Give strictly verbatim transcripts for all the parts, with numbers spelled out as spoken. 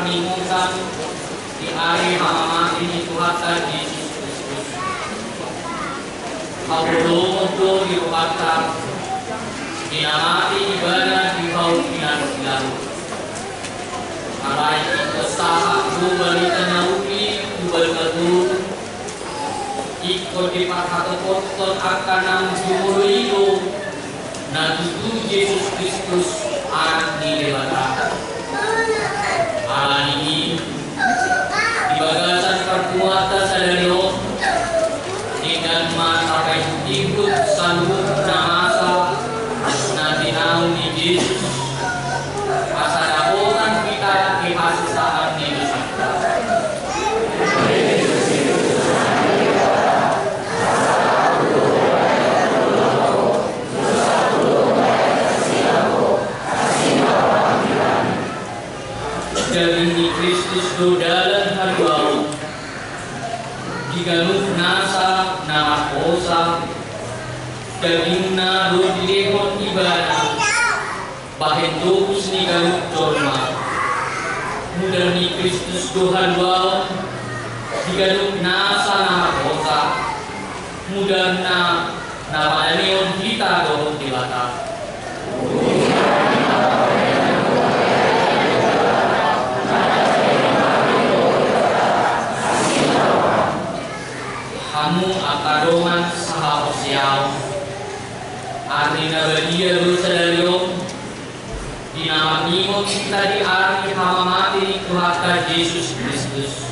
Pangihuthon di ari hamamate ni Tuhanta Jesus Kristus. Haholomon do di rohanta, di na mate Ibana di hau pinangilangi. Alai ingkon sahat do barita na uli tu balga toru, ingkon diparhatophon angka na jumolo i do na tutu Jesus Kristus Anak ni Debata. Alani i, di bagasan parpunguanta sadari on, denggan ma tapaihut-ihut saluhut na masa na tinaon ni Jesus, asa dapotan hita di hasesaan ni dosanta. Daging ni Kristus do dalan haluaon di ganup nasa na marhosa. Dagingna do dilehon Ibana bahen tobus ni ganup jolma. Mudar ni Kristus do haluaon di ganup nasa na marhosa. Mudarna na padalehon hita dohot Debata. Hamu angka dongan sahaporseaon, ari na badia do sadari on, di na maringot hita di ari hamamate ni Tuhanta Jesus Kristus.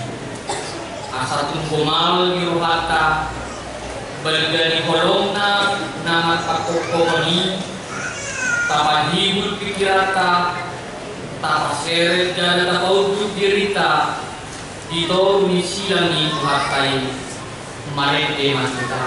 Asa tung gomal di rohanta, balga ni holongna na marpangkophopon i, tapanghibur pingkiranta, tapaseret jala tapaunduk dirinta di toru ni silang ni Tuhanta i. Marende ma hita.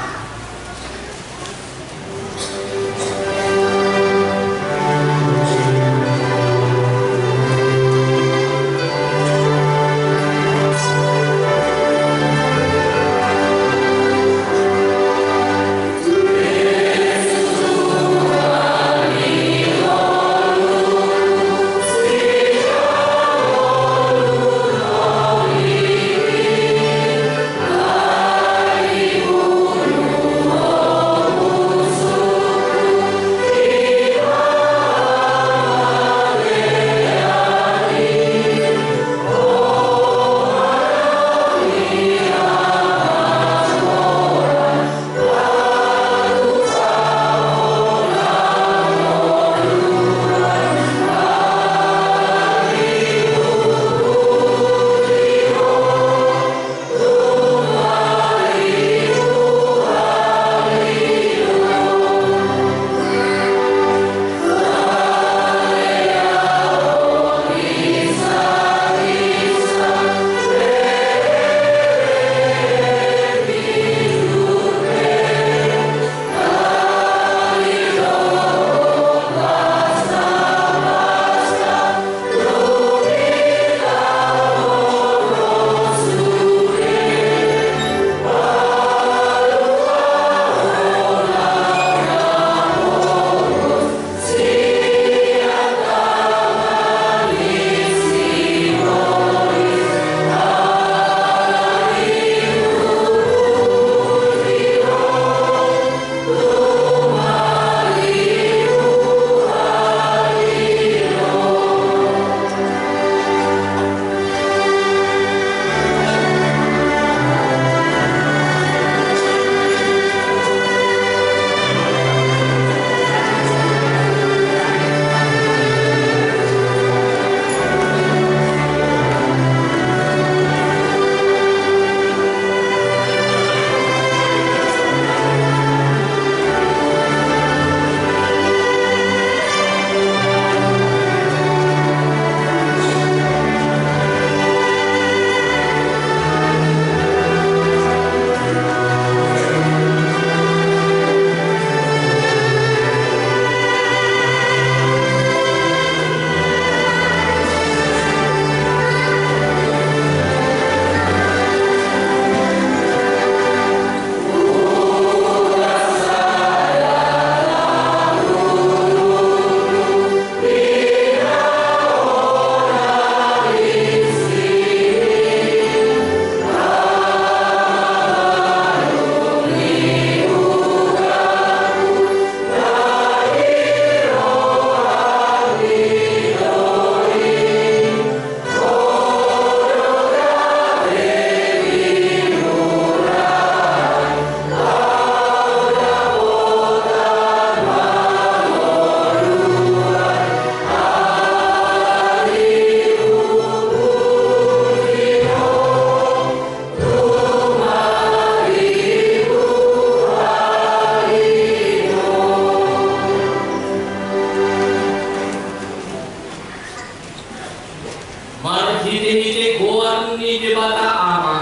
Debata Ama,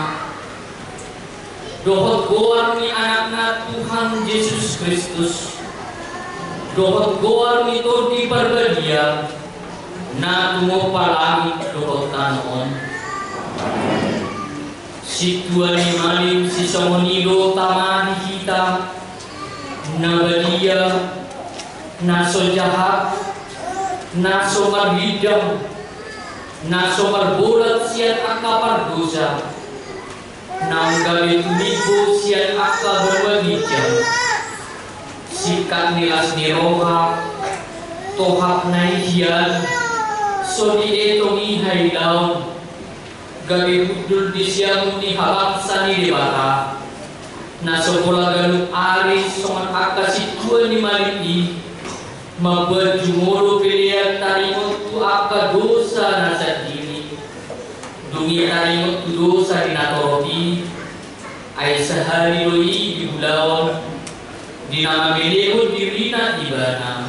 dohot goar ni Anakna Tuhan Jesus Kristus, dohot goar ni Tondi Parbadia, na tumompa langit dohot tano on. Sintua ni malim sisongon i do Tama di hita, na badia, na so jahat, na so marhidang, na so marbolat sian angka pardosa, naung gabe tumimbo sian angka banua ginjang. Singkat ni las ni roha, tohap na i hian, so dietong i hailaon, gabe hundul di siamun ni habangsa ni Debata, na so pola ganup ari songon angka sintua ni malim i, mamboan jumolo pelean taringot tu angka dosa na sandiri. Dung i taringot tu dosa ni natorop i, ai sahali do i di ulaon, di na mamelehon dirina ibana.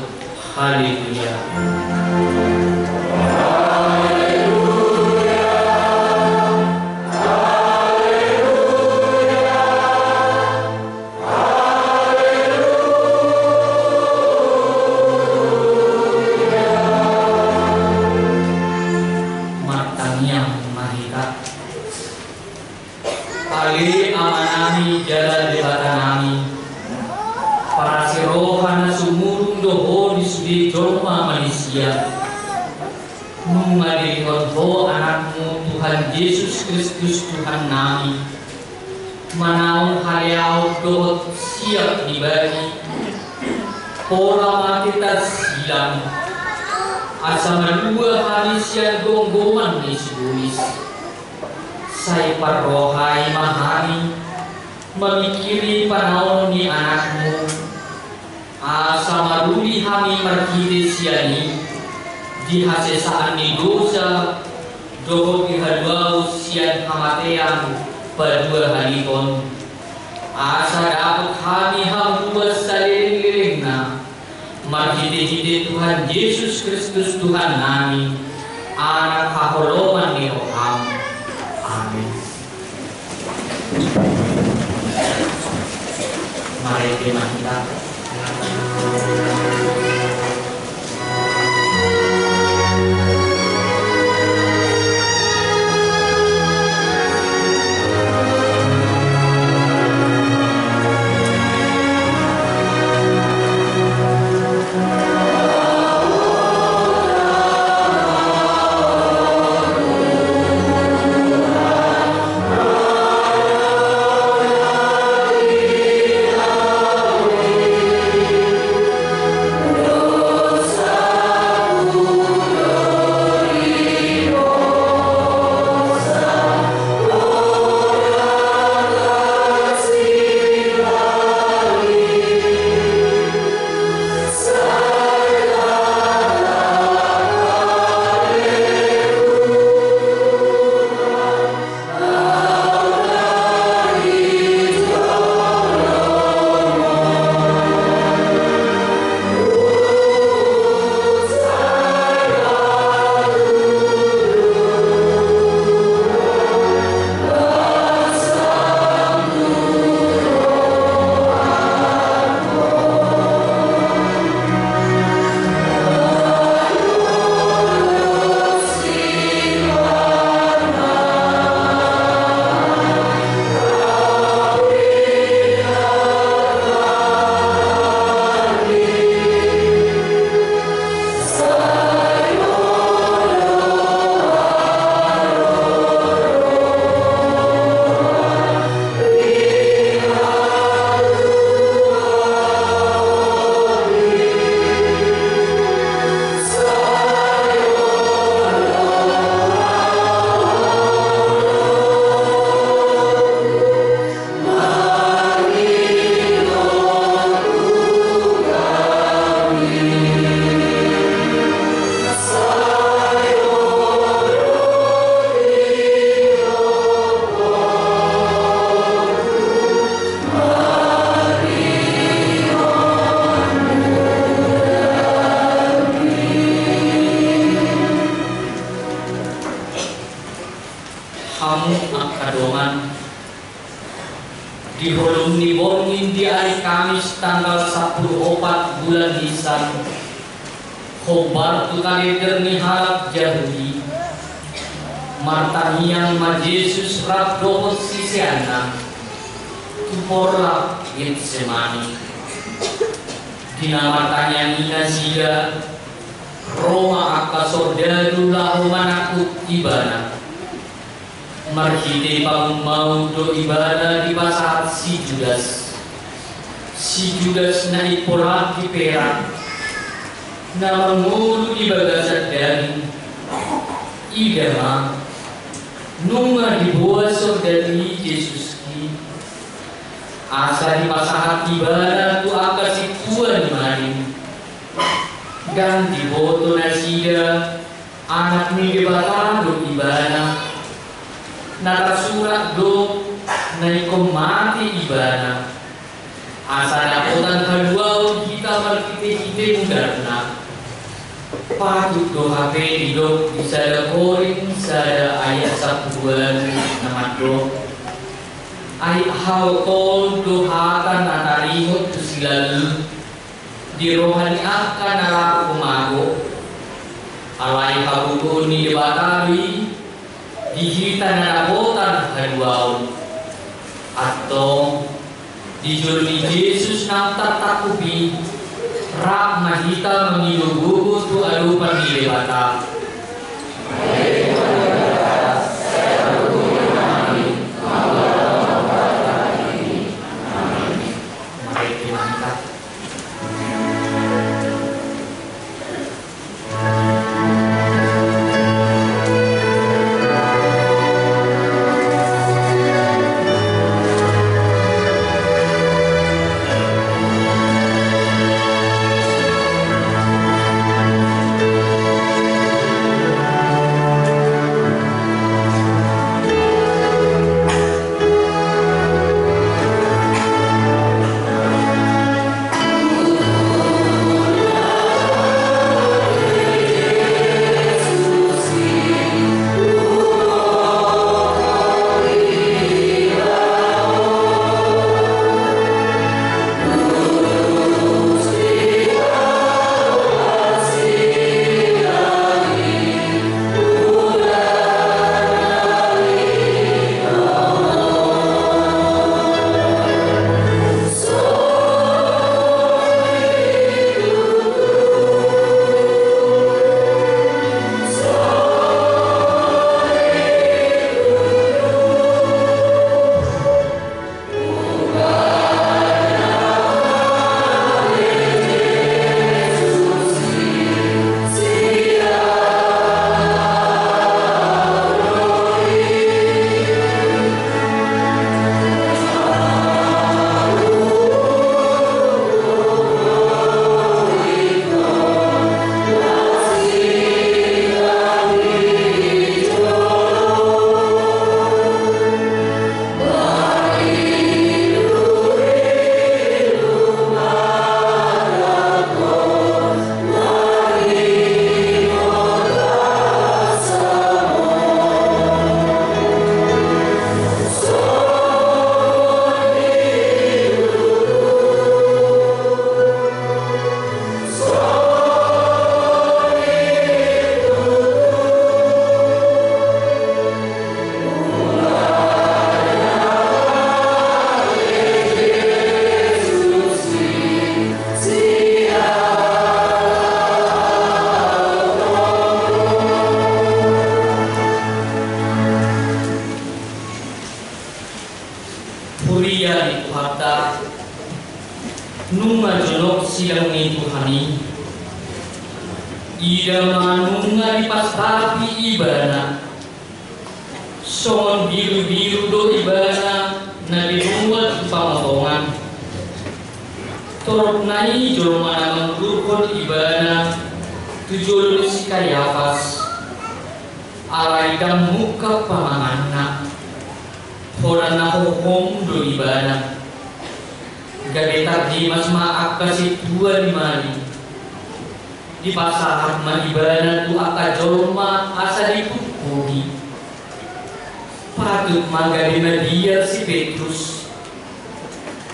Haleluya. Martangiang ma hita. Ale Amanami jala Debatanami, parasi roha na sumurung do Ho di sude jolma manisia. Nunga diringkot Ho Anakmu Tuhan Jesus Kristus Tuhannami, manaon haleaon dohot siap ni bani, pola mate tarsilang, asa malua hami sian gomgoman ni sibolis. Sai parrohai ma hami mamingkiri panaon ni Anakmu, asa maruli hami marhite sian i di hasesaan ni dosa dohot dihaluaon sian hamatean paduahalihon, asa dapot hami hamuliaon salelenglelengna, marhitehite Tuhan Jesus Kristus Tuhannami, Anak haholomon ni roham. Amin. Mari kita Angka dongan, di holong ni borngin di ari Kamis tanggal sampulu opat bulan Nisan, hombar tu kalender ni halak Jahudi, martangiang ma Jesus rap dohot siseanna tu porlak Getsemani. Di na martangiang i nasida, ro ma angka soldadu laho manangkup Ibana. Marhite pangumbaon do Ibana dipasahat si Judas. Si Judas na imporan di perak, na mangolu di bagasan daging. Ida ma, nunga diboan soldadu i Jesus i, asa dipasahat Ibana tu angka sintua ni malim. Ndang diboto nasida Anak ni Debata do Ibana. Na tarsurat do, na ingkon mate Ibana, asa dapotan haluaon hita marhitehite mudarna. Patut do hape didok di sada Korint sada ayat sampulu ualu na mandok: Ai haotol do hata na taringot tu silalu di roha ni angka na laho mago. Alai hagogoon ni Debata do i di hita na dapotan haluaon. Antong, di jolo ni Jesus naung tartangkup i, rap ma hita mangido gogo tu adopan ni Debata. Marende ma hita. Huria ni Tuhanta, nunga jonok sidang ni Tuhan i. Ida ma nunga dipastapi Ibana songon birubiru do Ibana na binuat tu pamotongan. Torop na i jolma na mangudurhon Ibana tu jolo ni si Kayafas. Alai ndang mungkap pamanganna. Holan na hohom do Ibana. Gabe tardimas ma angka sintua ni malim. Dipasahat ma Ibana tu angka jolma asa dipungkuni. Patut ma gabe mabiar si Petrus,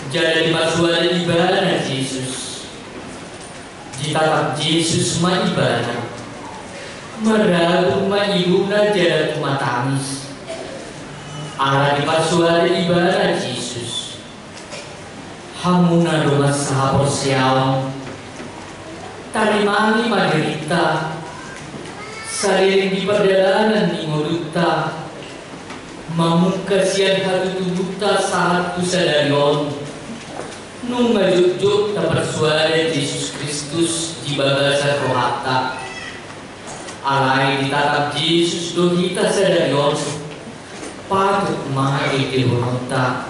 jala dipasuada ibana Jesus. Ditatap Jesus ma ibana. Marabun ma ibuna jala tumatangis. Ala dipasuada ibana Jesus. Hamuna dongan sahaporseaon, tarimangi ma dirinta, saleleng di pardalanan ni ngolunta, mamungka sian hatutubuta sahat tu sadari on, nunga jotjot taparsuada Jesus Kristus di bagasan rohanta. Alai ditatap Jesus do hita sadari on, patut ma endehononta.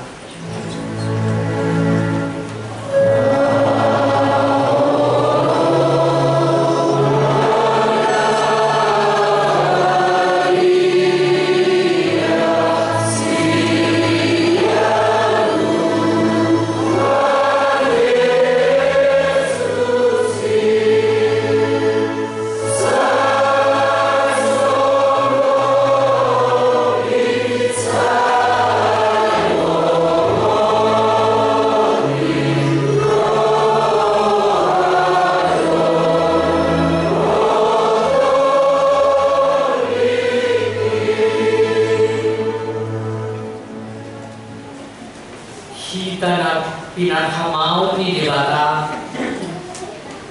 Hita na pinarhamaon ni Debata,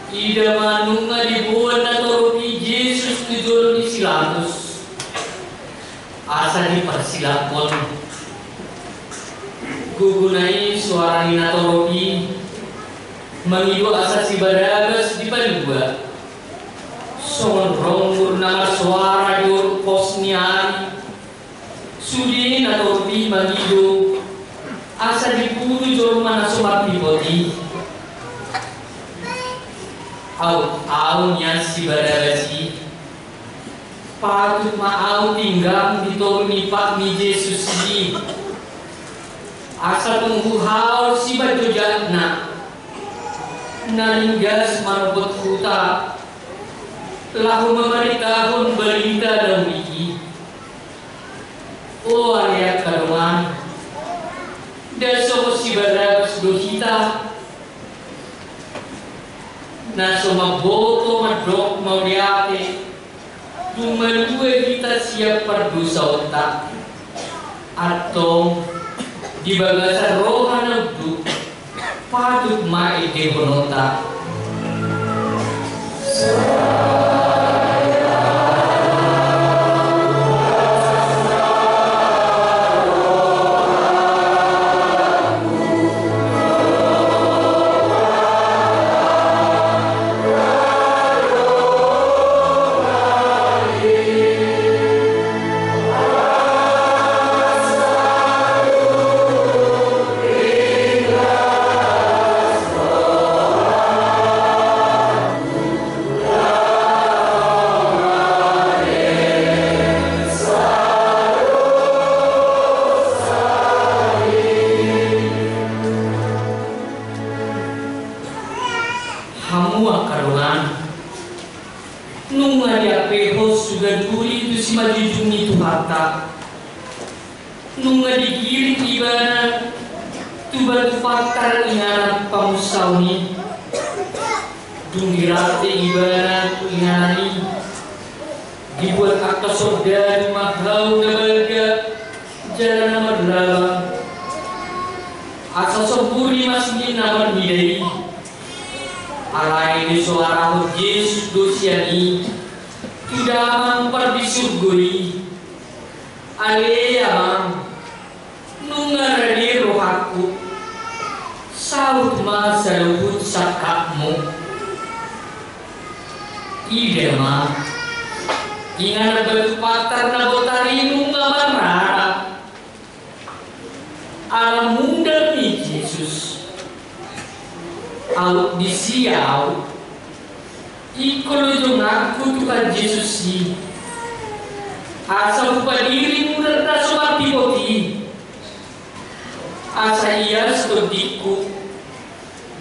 ida ma nunga diboan natorop i Jesus tu jolo ni si Pilatus, asa diparsilaphon. Gogona i soara ni natorop i mangido asa si Barabas dipalua. Songon ronggur na marsoara di oruk pos ni ari, sude natorop i mangido asa dipunu jolma na so marpipot i. Aut ahu nian si Barabas i, patut ma ahu pinggang di toru ni pat ni Jesus i, asa tung huhaol sipanjojak na, na ringgas manopot huta laho mamaritahon barita na uli i. O ale angka dongan, nda songon si Barabas do hita, na so mamboto mandok mauliate, dung malua hita sian pardosaonta. Antong, di bagasan roha na unduk, patut ma endehononta. Hamu angka dongan, nunga diampehon suda duri tu simanjujung ni Tuhanta. Nunga digiring ibana tu batu pantar inganan pamunsahon i. Dung dirante ibana tu inganan i, dibuat angka soldadu ma hau na balga jala na marlabang, asa sombur i ma sian na marmida i. Alai disoarahon Jesus do sian i tu Damang pardisurgo i. Ale Amang, nunga rade rohangku, saut ma saluhut sangkapmu. Ida ma, inganan batu pantar na botar i nunga marrara. Ala mundar ni Jesus, aut disi ahu, ingkon lojonganku Tuhan Jesus i, asa hupadiri mudar na so marpipot i, asa ias tondingku,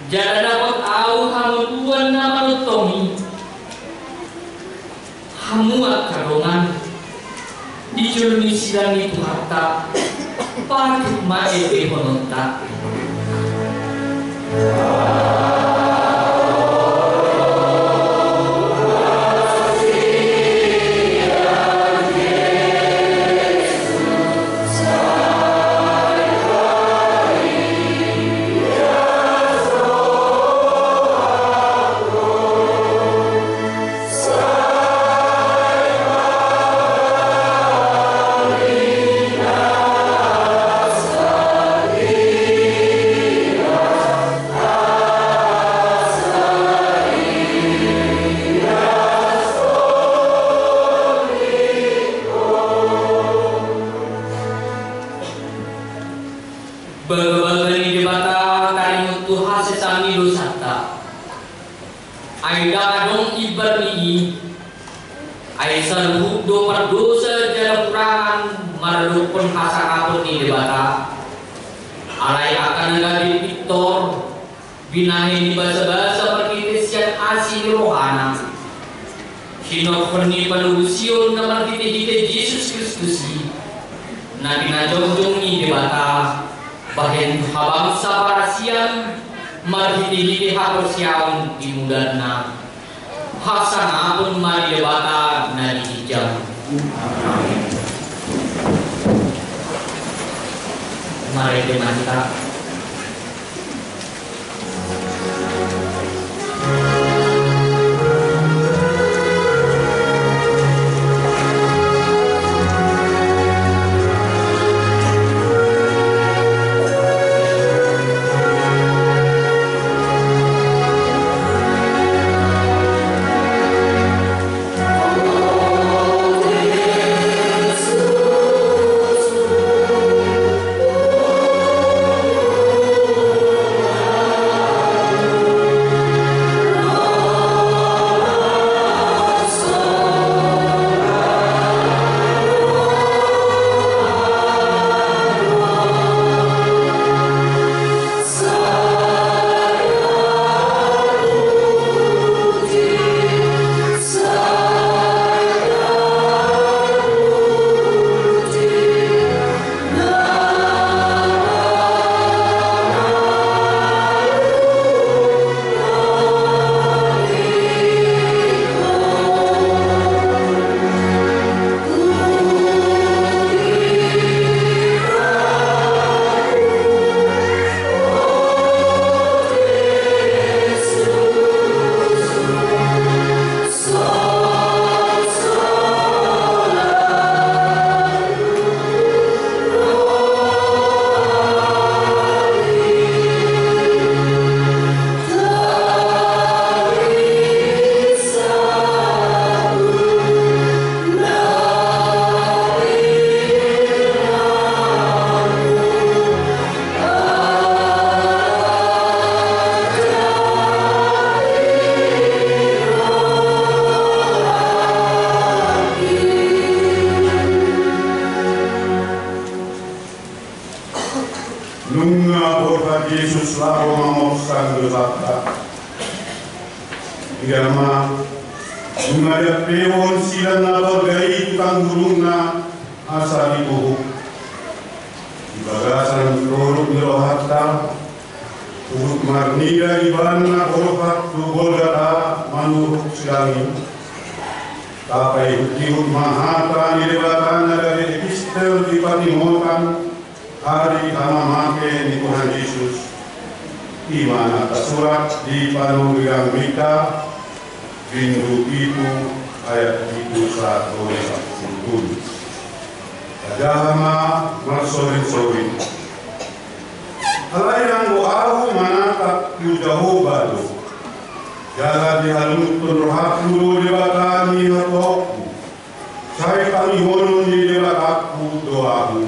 jala dapot ahu hangoluan na manongtong i. Hamu angka dongan, di Ni silang ni Tuhanta, patut ma endehononta. Bagabaga ni Debata taringot tu hasesaan ni dosanta. Ai ndang adong imbar ni i, ai saluhut do pardosa jala hurangan maradophon hasangapon ni Debata. Alai angka na gabe pintor, binahen ni basabasa marhite sian asi ni rohana, hinorhon ni panobusion na marhitehite Jesus Kristus i, na pinajongjong ni Debata bahen habangsa parasian marhitehite haporseaon di mudanna. Hasangapon ma di Debata na di ginjang. Marende ma hita. Nunga borhat Jesus laho mamorsan dosanta. Ia ma, nunga diampehon silang na balga i tu tanggulungna, asa dituhuk. Di bagasan toruk ni rohanta, huhut marnida ibana borhat tu Golgata manuruk silang i. Tapaihutihut ma hata ni Debata na gabe epistel di patinongan ari hamamate ni Tuhan Jesus. I ma na tarsurat di Panurirang Mita, bindu pitu, ayat pitu sahat tu sampulu tolu. Tajaha ma marsorinsorin. Alai anggo ahu manatap tu Jahowa do, jala dihalungunhon rohangku do Debata ni hatuaonku. Sai tangihonon ni Debatangku do ahu.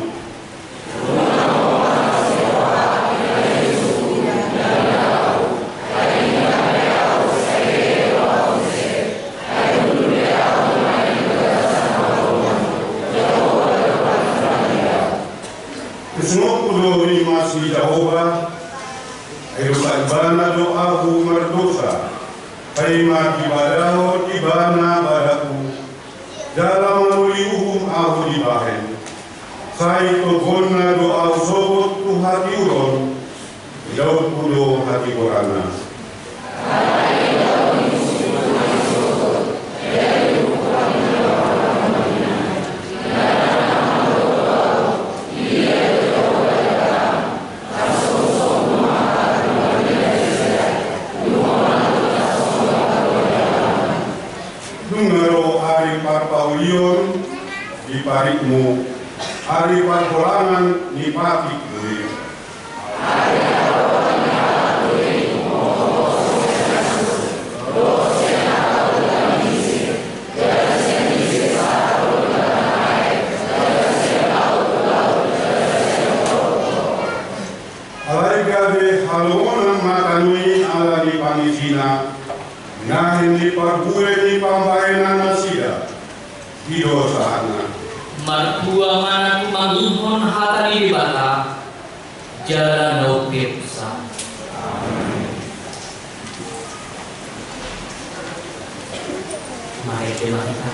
Husungkun do rimas ni Jahowa, ai dompak ibana do ahu mardosa, paima dipadahon ibana badangku, jala mangoli uhum ahu dibahen. Sai togonna do ahu sogot tu hatiuron, idaonku do hatigoranna. Nunga ro ari parpaulion di paritmu, ari parholangan ni patik do i. Alai gabe halongonan ma tano i ala ni pangisina, naeng ni parbue ni pambahenan nasida. I do sahatna. Martua ma na tumangihon hata ni Debata, jala na umpeopsa. Marende ma hita.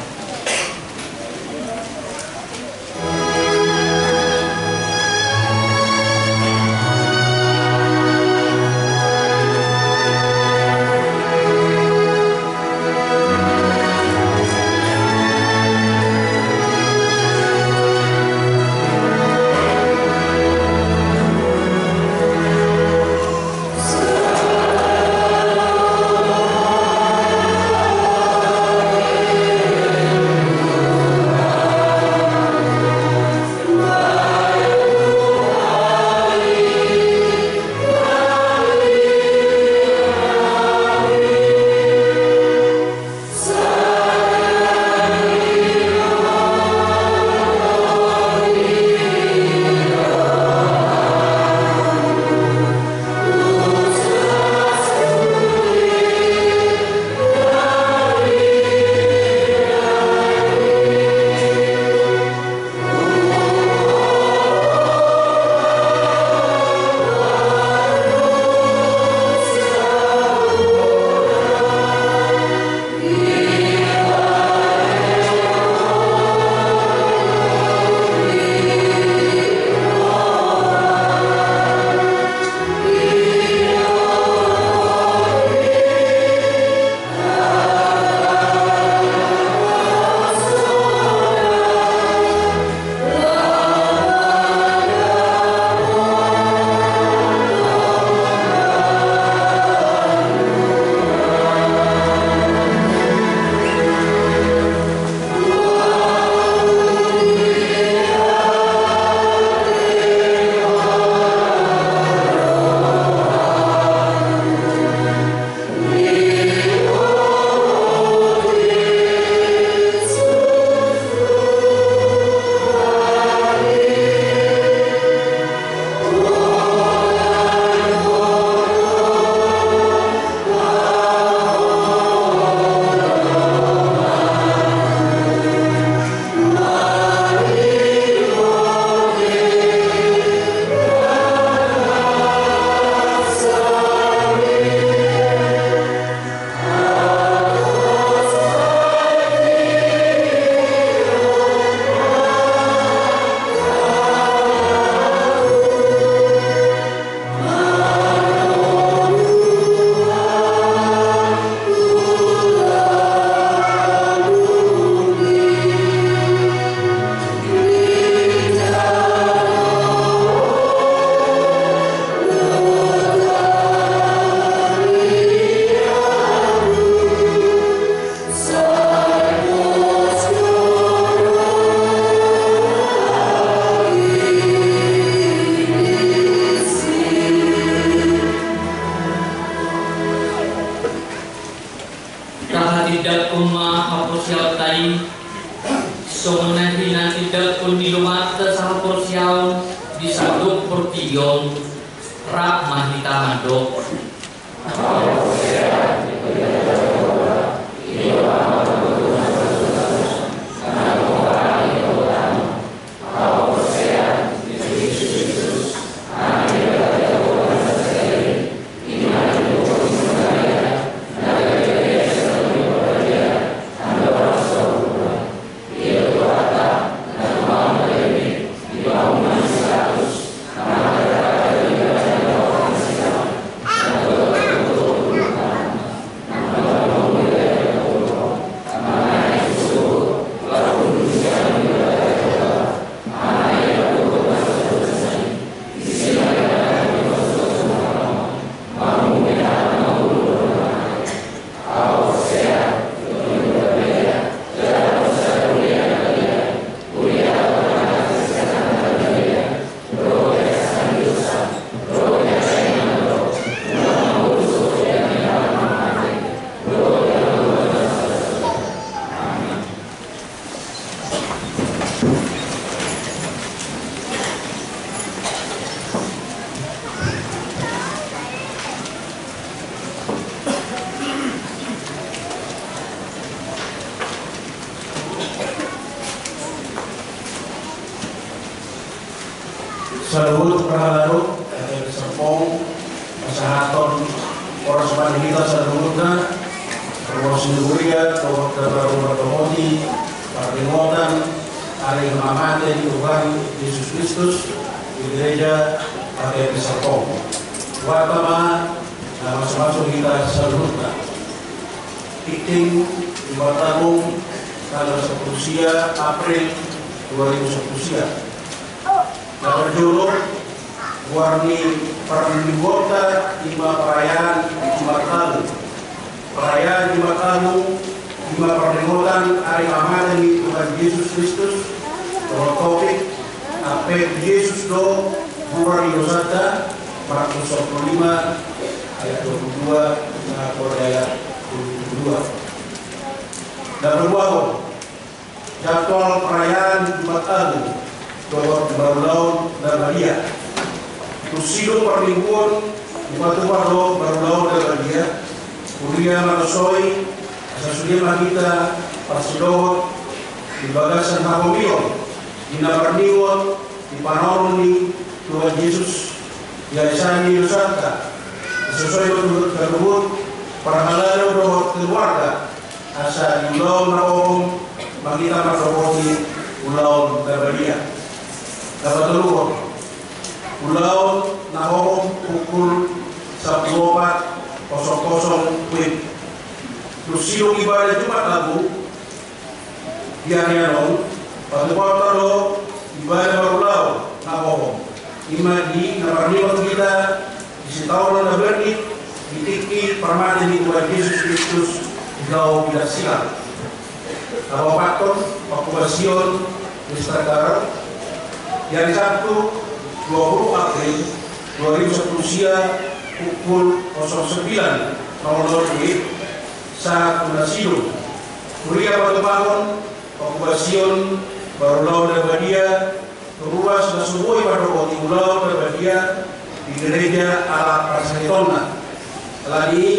Tahatindangkon ma haporseaonta i, songon na hinatindangkon ni Amanta sahaporseaon di sandok portibi on, rap ma hita mandok. Saluhut parhalado, ate serpong, pasahathon horas ma di hita saluhutna, ruas ni huria, dohot na baru mandohoti pardenggotan ari hamamate ni Tuhan Jesus Kristus di gereja ate serpong. Buat ma na masumasu hita saluhutna. Tingting di Jumat Agung tanggal sampulu sia April dua ribu sampulu sia. Na parjolo, goar ni parmingguonta i ma perayaan Jumat Agung. Perayaan Jumat Agung i ma pardenggotan ari hamamate ni Tuhan Jesus Kristus. Dohot topik: Ampek Jesus do buha ni dosanta, Markus sampulu lima ayat dua pulu dua sahat tu ayat dua pulu dua. Na paduahon, jadwal perayaan Jumat Agung dohot Barulaon na badia. Dung sidung parmingguon, dipatupa do Barulaon na badia. Huria, manosoi, asa sude ma hita parsidohot di bagasan hahomion di na marningot di panaonon ni Tuhan Jesus di ari sahali ni dosanta, sasoi ma tu saluhut parhalado dohot keluarga, asa di ulaon na hohom ma hita mandohoti ulaon na badia. Na patoluhon, ulaon na hohom pukul sampulu opat kosong kosong W I B. Dung sidung ibadah Jumat Agung di ari on, patupahonta do ibadah parulaon na hohom, i ma di na marningot hita di sitaonon na bernit di tingki parmate ni Tuhan Jesus Kristus di Gau Bidang Silang. Na paopathon, panghubasion Mister Karol di ari Sabtu dua pulu April dua ribu sampulu sia, pukul kosong sembilan nol nol W I B sahat tu na sidung. Huria, patupahon panghubasion Barulaon na badia tu ruas na so boi mandohoti ulaon na badia di gereja ala parsahitonna. Alani i,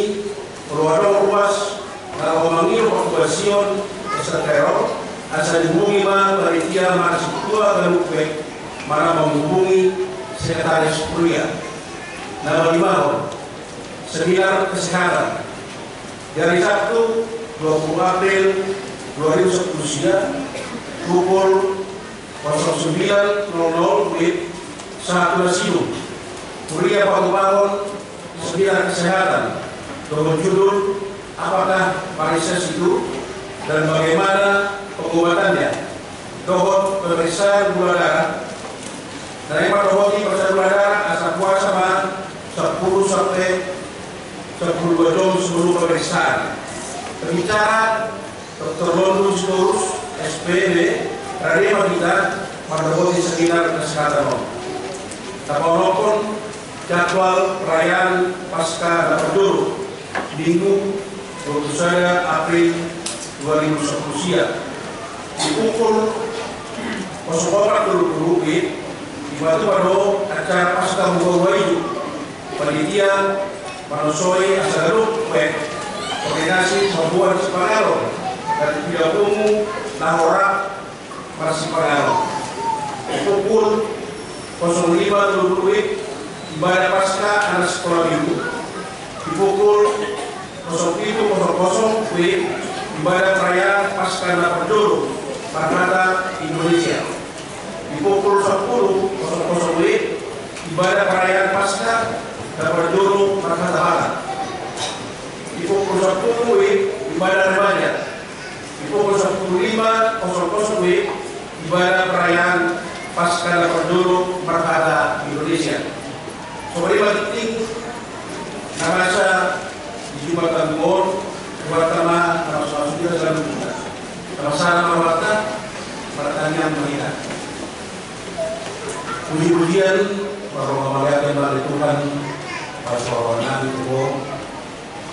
molo adong ruas na laho mangido panghubasion Mister Karol, asa dihubungi ma panitia manang sintua ganup be manang manghubungi sekretaris huria. Na palimahon, seminar kesehatan di ari Sabtu dua pulu April dua ribu sampulu sia, pukul kosong sembilan nol nol W I B sahat tu na sidung. Huria, patupahon seminar kesehatan dohot judul Apakah Parensis Itu dan Bagaimana Pengobatannya? Dohot pemeriksaan gula darah. Na i mandohoti pemeriksaan gula darah, asa puasa ma sampulu sampe sampulu dua jom sebelum pemeriksaan. Pembicara Doktor Londus Sitorus, S P D, rade ma hita mandohoti seminar kesehatan on. Na paonomhon, jadwal perayaan Paskah na parjolo, Minggu dua pulu sada April dua ribu sampulu sia. Di pukul kosong opat tolu pulu W I B, dipatupa do acara Paskah Huhua-hua Ijuk. Panitia manosoi asa ganup be koordinasi mamboan sipanganon dan pidatomu na hot marsipanganon. Pukul kosong lima tolu pulu W I B, ibadah Paskah anak sikola minggu. Di pukul kosong pitu kosong kosong W I B, ibadah perayaan Paskah na parjolo marhata Indonesia. Di pukul sampulu kosong kosong W I B, ibadah perayaan Paskah na parjolo marhata Batak. Di pukul sampulu W I B, ibadah remaja. Di pukul sampulu lima kosong kosong W I B, ibadah perayaan Paskah na parjolo marhata Indonesia. Songon i ma tingting na masa di Jumat Agung on. Buat ma na masa masuk kita dalam kita. Na masa na masa martangiang ma hita. Puji-pujian, marroha mauliate ma di Tuhan, pasahaton nami tu Ho.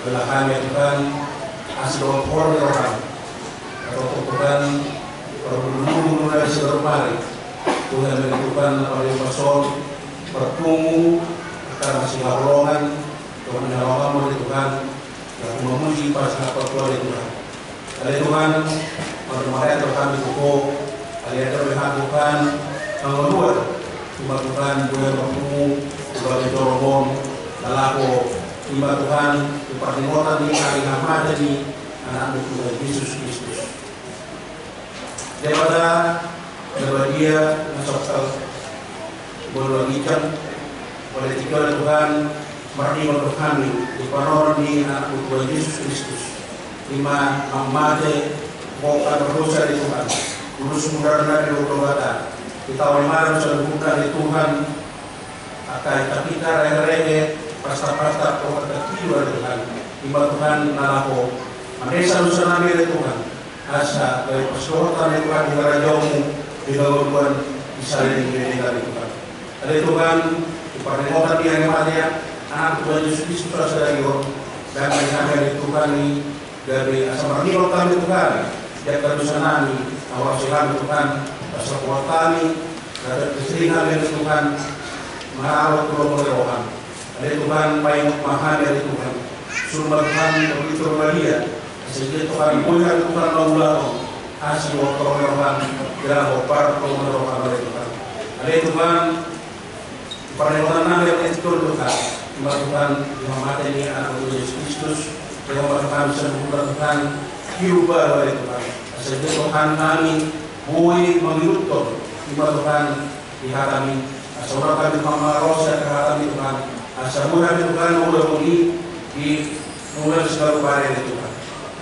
Belahan ya Tuhan, asi dohot hormat roham. Atau Tuhan, pergulung-gulung dari sebermari. Tuhan dari Tuhan, apa yang pasol, berpungu, karena singa holongan, Tuhan yang holongan mau di Tuhan, yang memuji pas apa Tuhan di Tuhan. Ale Tuhan, marroha mauliate roham di Ho, ale ada Tuhan, Tuhan, yang luar. Ima Tuhan, boha rohmu, boha joroMon, na laho, ima Tuhan, tu parningotan ni ari hamate ni Anakmu Tuhan Jesus Kristus. Debata, Debata na badia, na sotal, boha na ginjang, boha na tingki on Tuhan, marningot do hami di panorang ni Anakmu Tuhan Jesus Kristus. Ima na mate, boha na berdosa di Tuhan. Tulus mudarna di Golgota. Ditauli ma saluhutna di Tuhan. Angka hita-hita rege-rege, pasta-pasta, boha na tingki on Tuhan. Ima Tuhan na laho. Manesa dosa nami di Tuhan. Asa gabe pasahaton ni Tuhan di harajaonmu, di hangoluan, di saleleng ni lelengna di Tuhan. Ale Tuhan, di parningotan ni ari hamate ni Anakmu Tuhan Jesus Kristus sadari on, dang hami ale Tuhan i, gabe asa marningot hami Tuhan, di angka dosa nami, awas i hami Tuhan, asa boan hami, gabe sering hami ale Tuhan, maralo tu lomo ni roham. Ale Tuhan, paingot ma hami ale Tuhan. Suru ma Tuhan, Tondi Parbadia. Asa anggiat Tuhan, boi hami Tuhan mangulahon asi ni roham, jala hombar tu lomo ni roham ale Tuhan. Ale Tuhan, parningotan nami ale Tuhan, Tuhan. Ima Tuhan, di hamate ni Anakmu Jesus Kristus, di hamate nami saluhutna Tuhan, hidup baru ale Tuhan. Asa anggiat Tuhan nami, boi mangihuthon, ima Tuhan, di hatami, asa unang hami mamarosa di hatami Tuhan, asa boi hami Tuhan, ula boni, di ula selalu bare di Tuhan.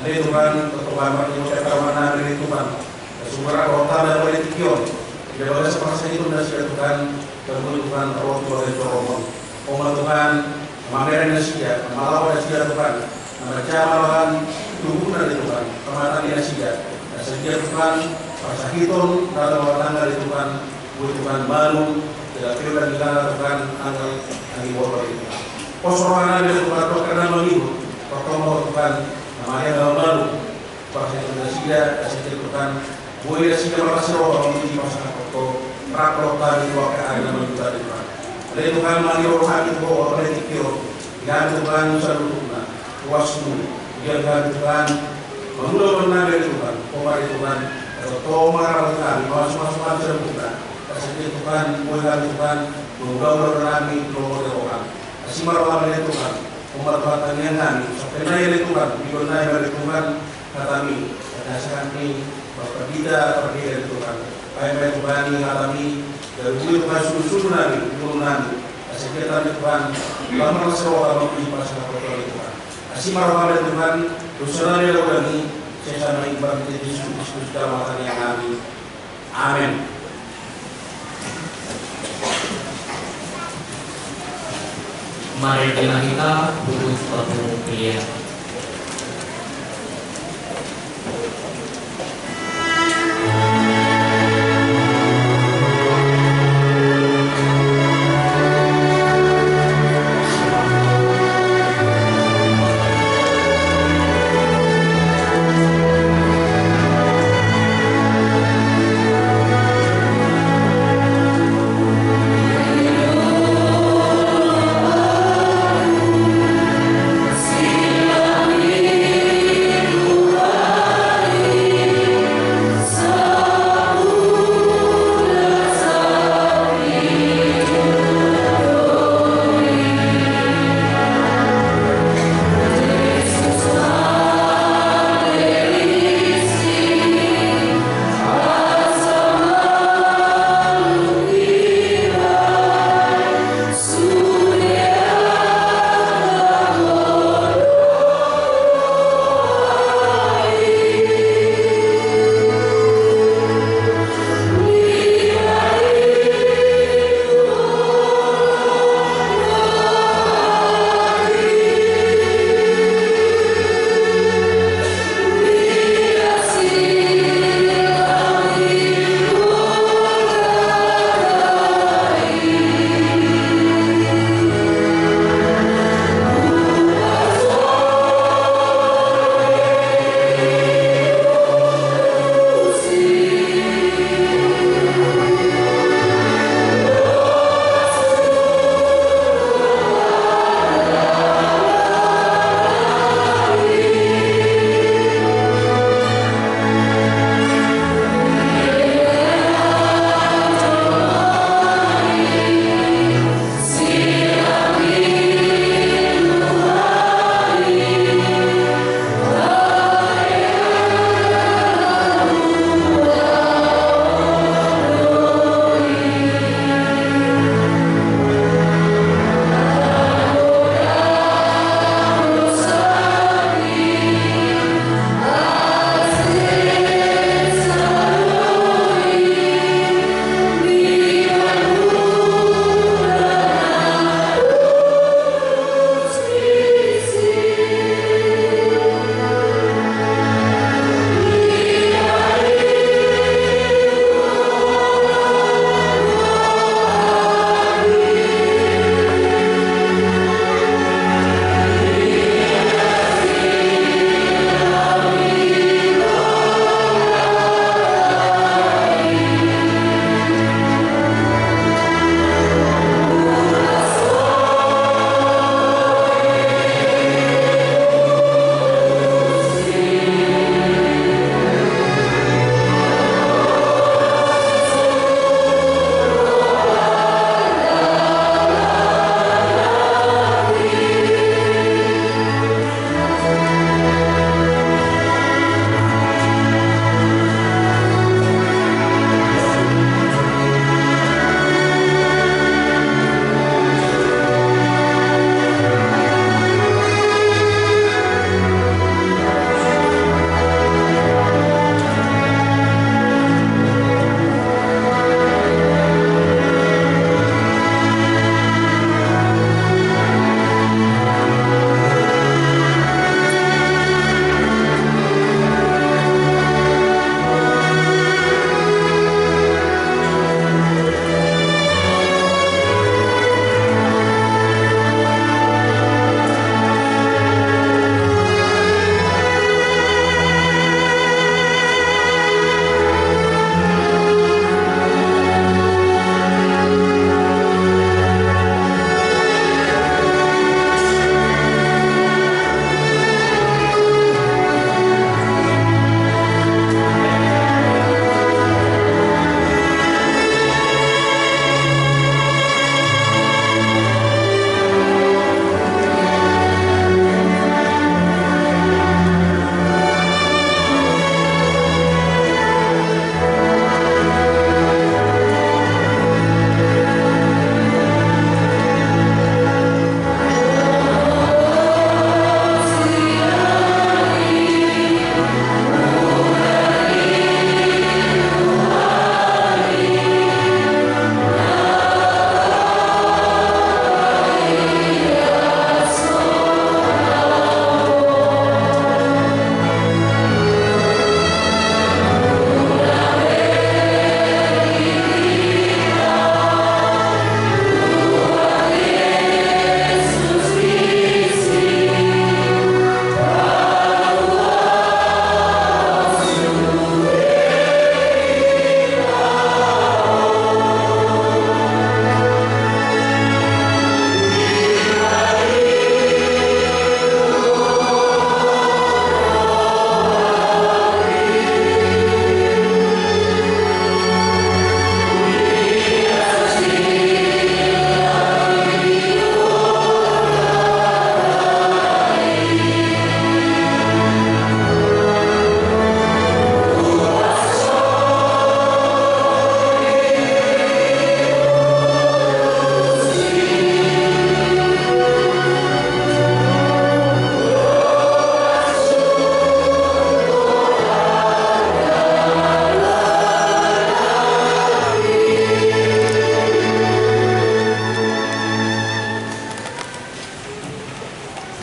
Ale Tuhan, Tuhan martino kataman nami di Tuhan, asa sumber roha tanda pada tingki on, di bagasan parsahiton nasida Tuhan, dan boi Tuhan, roh Tuhan di toromon. Oma Tuhan, mamereng nasida, malawan nasida Tuhan, na manjama roha ni tubuhna di Tuhan, pamatangki nasida. Asa anggiat Tuhan, parsahiton, na martangga di Tuhan, boi Tuhan malum, jala pio dan ilana Tuhan, tanggal, anggi boto di Tuhan. Pos rohana di Tuhan, Tuhan karena mangihut, pertama Tuhan, na maria na malum, parsahiton nasida, asa anggiat Tuhan, boi nasida marlas ni roha, mamuji pasahat Ho, rap roha tadi, dua ke ari na mamuji tadi Tuhan. Ale Tuhan, mangihut roha di Ho, apa di tingki on, dengan Tuhan, saluhutna. Kuasmu, dia kami Tuhan, mangula mangula dari Tuhan, koma di Tuhan, atau toma rawa kami, mawas mawas mawas dari Tuhan, kasih dia Tuhan, boleh kami Tuhan, mangula mangula kami, nomor dari Tuhan, kasih marah dari Tuhan, umat Tuhan tangiang kami, sampai naik dari Tuhan, bidon naik dari Tuhan, kata kami, kata kami, Bapa kita, pergi dari Tuhan, baik baik Tuhan, kata kami, dari Tuhan, suruh suruh nami, turun nami, kasih dia kami Tuhan, lama sewa kami di pasal Tuhan. Asi ma roham ale Tuhan, dosa nami na ulang i, sesa ma imbar di Jesus Kristus Tuhan nami. Amen. Mari kita butuh waktu pilihan.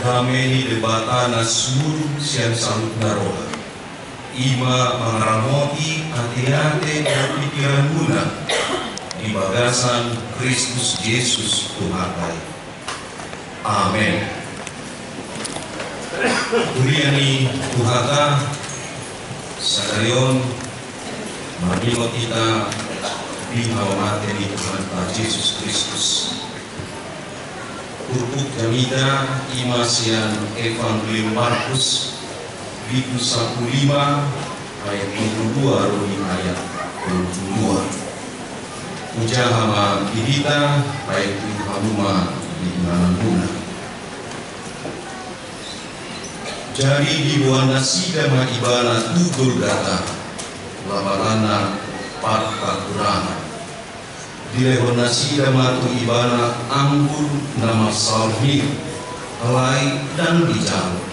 Dame ni Debata na sumurung sian saluhutna roha, i ma mangaramoti ateate dohot pingkiranmuna di bagasan Kristus Jesus Tuhanta i. Amen. Huria ni Tuhanta, sadari on marningot hita di hamamate ni Tuhanta Jesus Kristus. Turpuk jamita i ma sian Evangelium Markus, bindu sampulu lima, ayat dua pulu dua ro di ayat dua pulu dua. Hujaha ma di hita, bahen hamu ma di ingananmuna. Jadi diboan nasida ma Ibana tu Golgata, lapatanna Partakurangan. Dilehon nasida ma tu Ibana anggur na marsaor mir, alai ndang dijalo.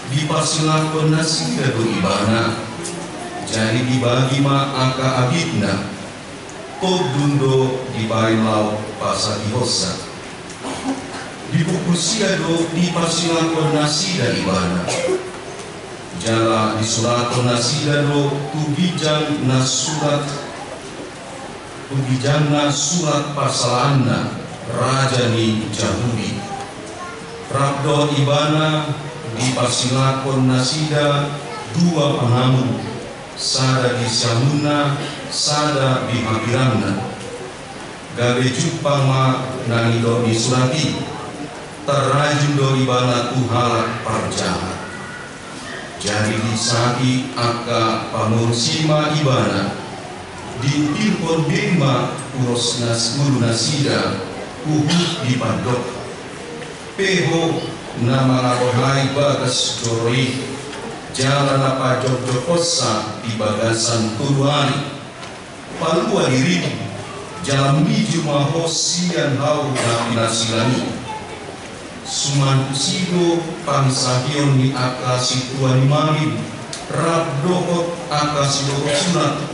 Diparsilanghon nasida do Ibana, jadi dibagi ma angka abitna. Tondung do dibahen laho pasagihonsa. Dipungkun sia do diparsilanghon nasida Ibana. Jala disurathon nasida do tu ginjang na surat, tu ginjangna surat parsalaanna, raja ni Jahudi. Rap dohot Ibana diparsilanghon nasida dua pangamun, sada di siamunna, sada di hambirangna. Gabe jumpang ma na nidok ni surat i, tarrajum do Ibana tu halak parjahat. Jadi disahat angka pangurus i ma Ibana, diutilhon be ma ulos nas-, ulu nasida, huhut dipandok: Pe Ho na mangarohai bagas joro i, jala na pajokjokhonsa di bagasan tolu ari, palua dirim, jala miju ma Ho sian hau na pinarsilang i. Suman tusi do pangisahion ni angka sintua ni malim, rap dohot angka sibotoh sunat,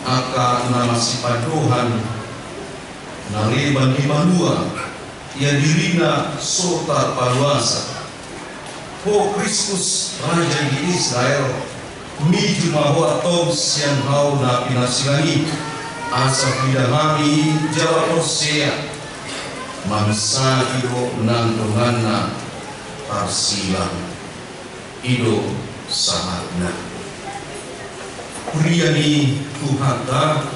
angka na masipandohan, na leban di banua, ia dirina so tarpaluasa. Ho Kristus, Raja di Israel, miju ma Ho antong sian hau na pinarsilang i, asa huida hami jala porsea. Mangisahi do nang donganna tarsilang. I do sahatna. Huria ni Tuhanta,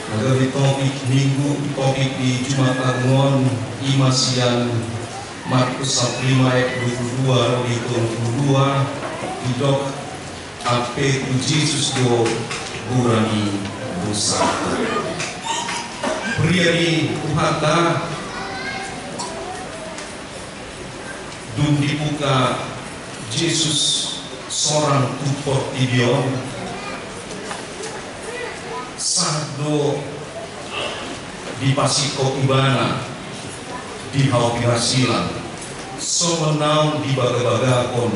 na gabe topik minggu, topik di Jumat Agung on, i ma sian Markus sampulu lima ayat dua pulu dua ro di tolu pulu dua, didok: Ampe tu Jesus do gura ni dosa. Huria ni Tuhanta, dung dibuka Jesus sorang tu portibi on, sahat do dipasingkop Ibana di hau pinarsilang, songon naung dibagabagahon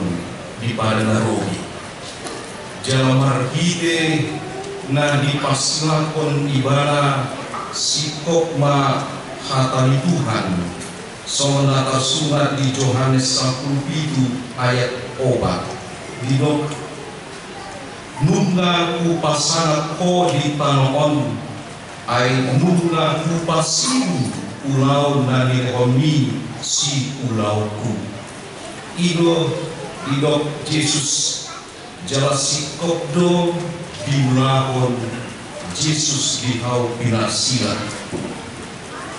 di Padan na Robi. Jala marhite na diparsilanghon Ibana, singkop ma hata ni Tuhan, songon na tarsurat di Johannes sampulu pitu ayat opat, didok: Nunga hupasangap Ho di tano on, ai nunga hupasibu ulaon na nilehonMi siulaonHu. I do didok Jesus, jala singkop do diulahon Jesus di hau pinarsilang.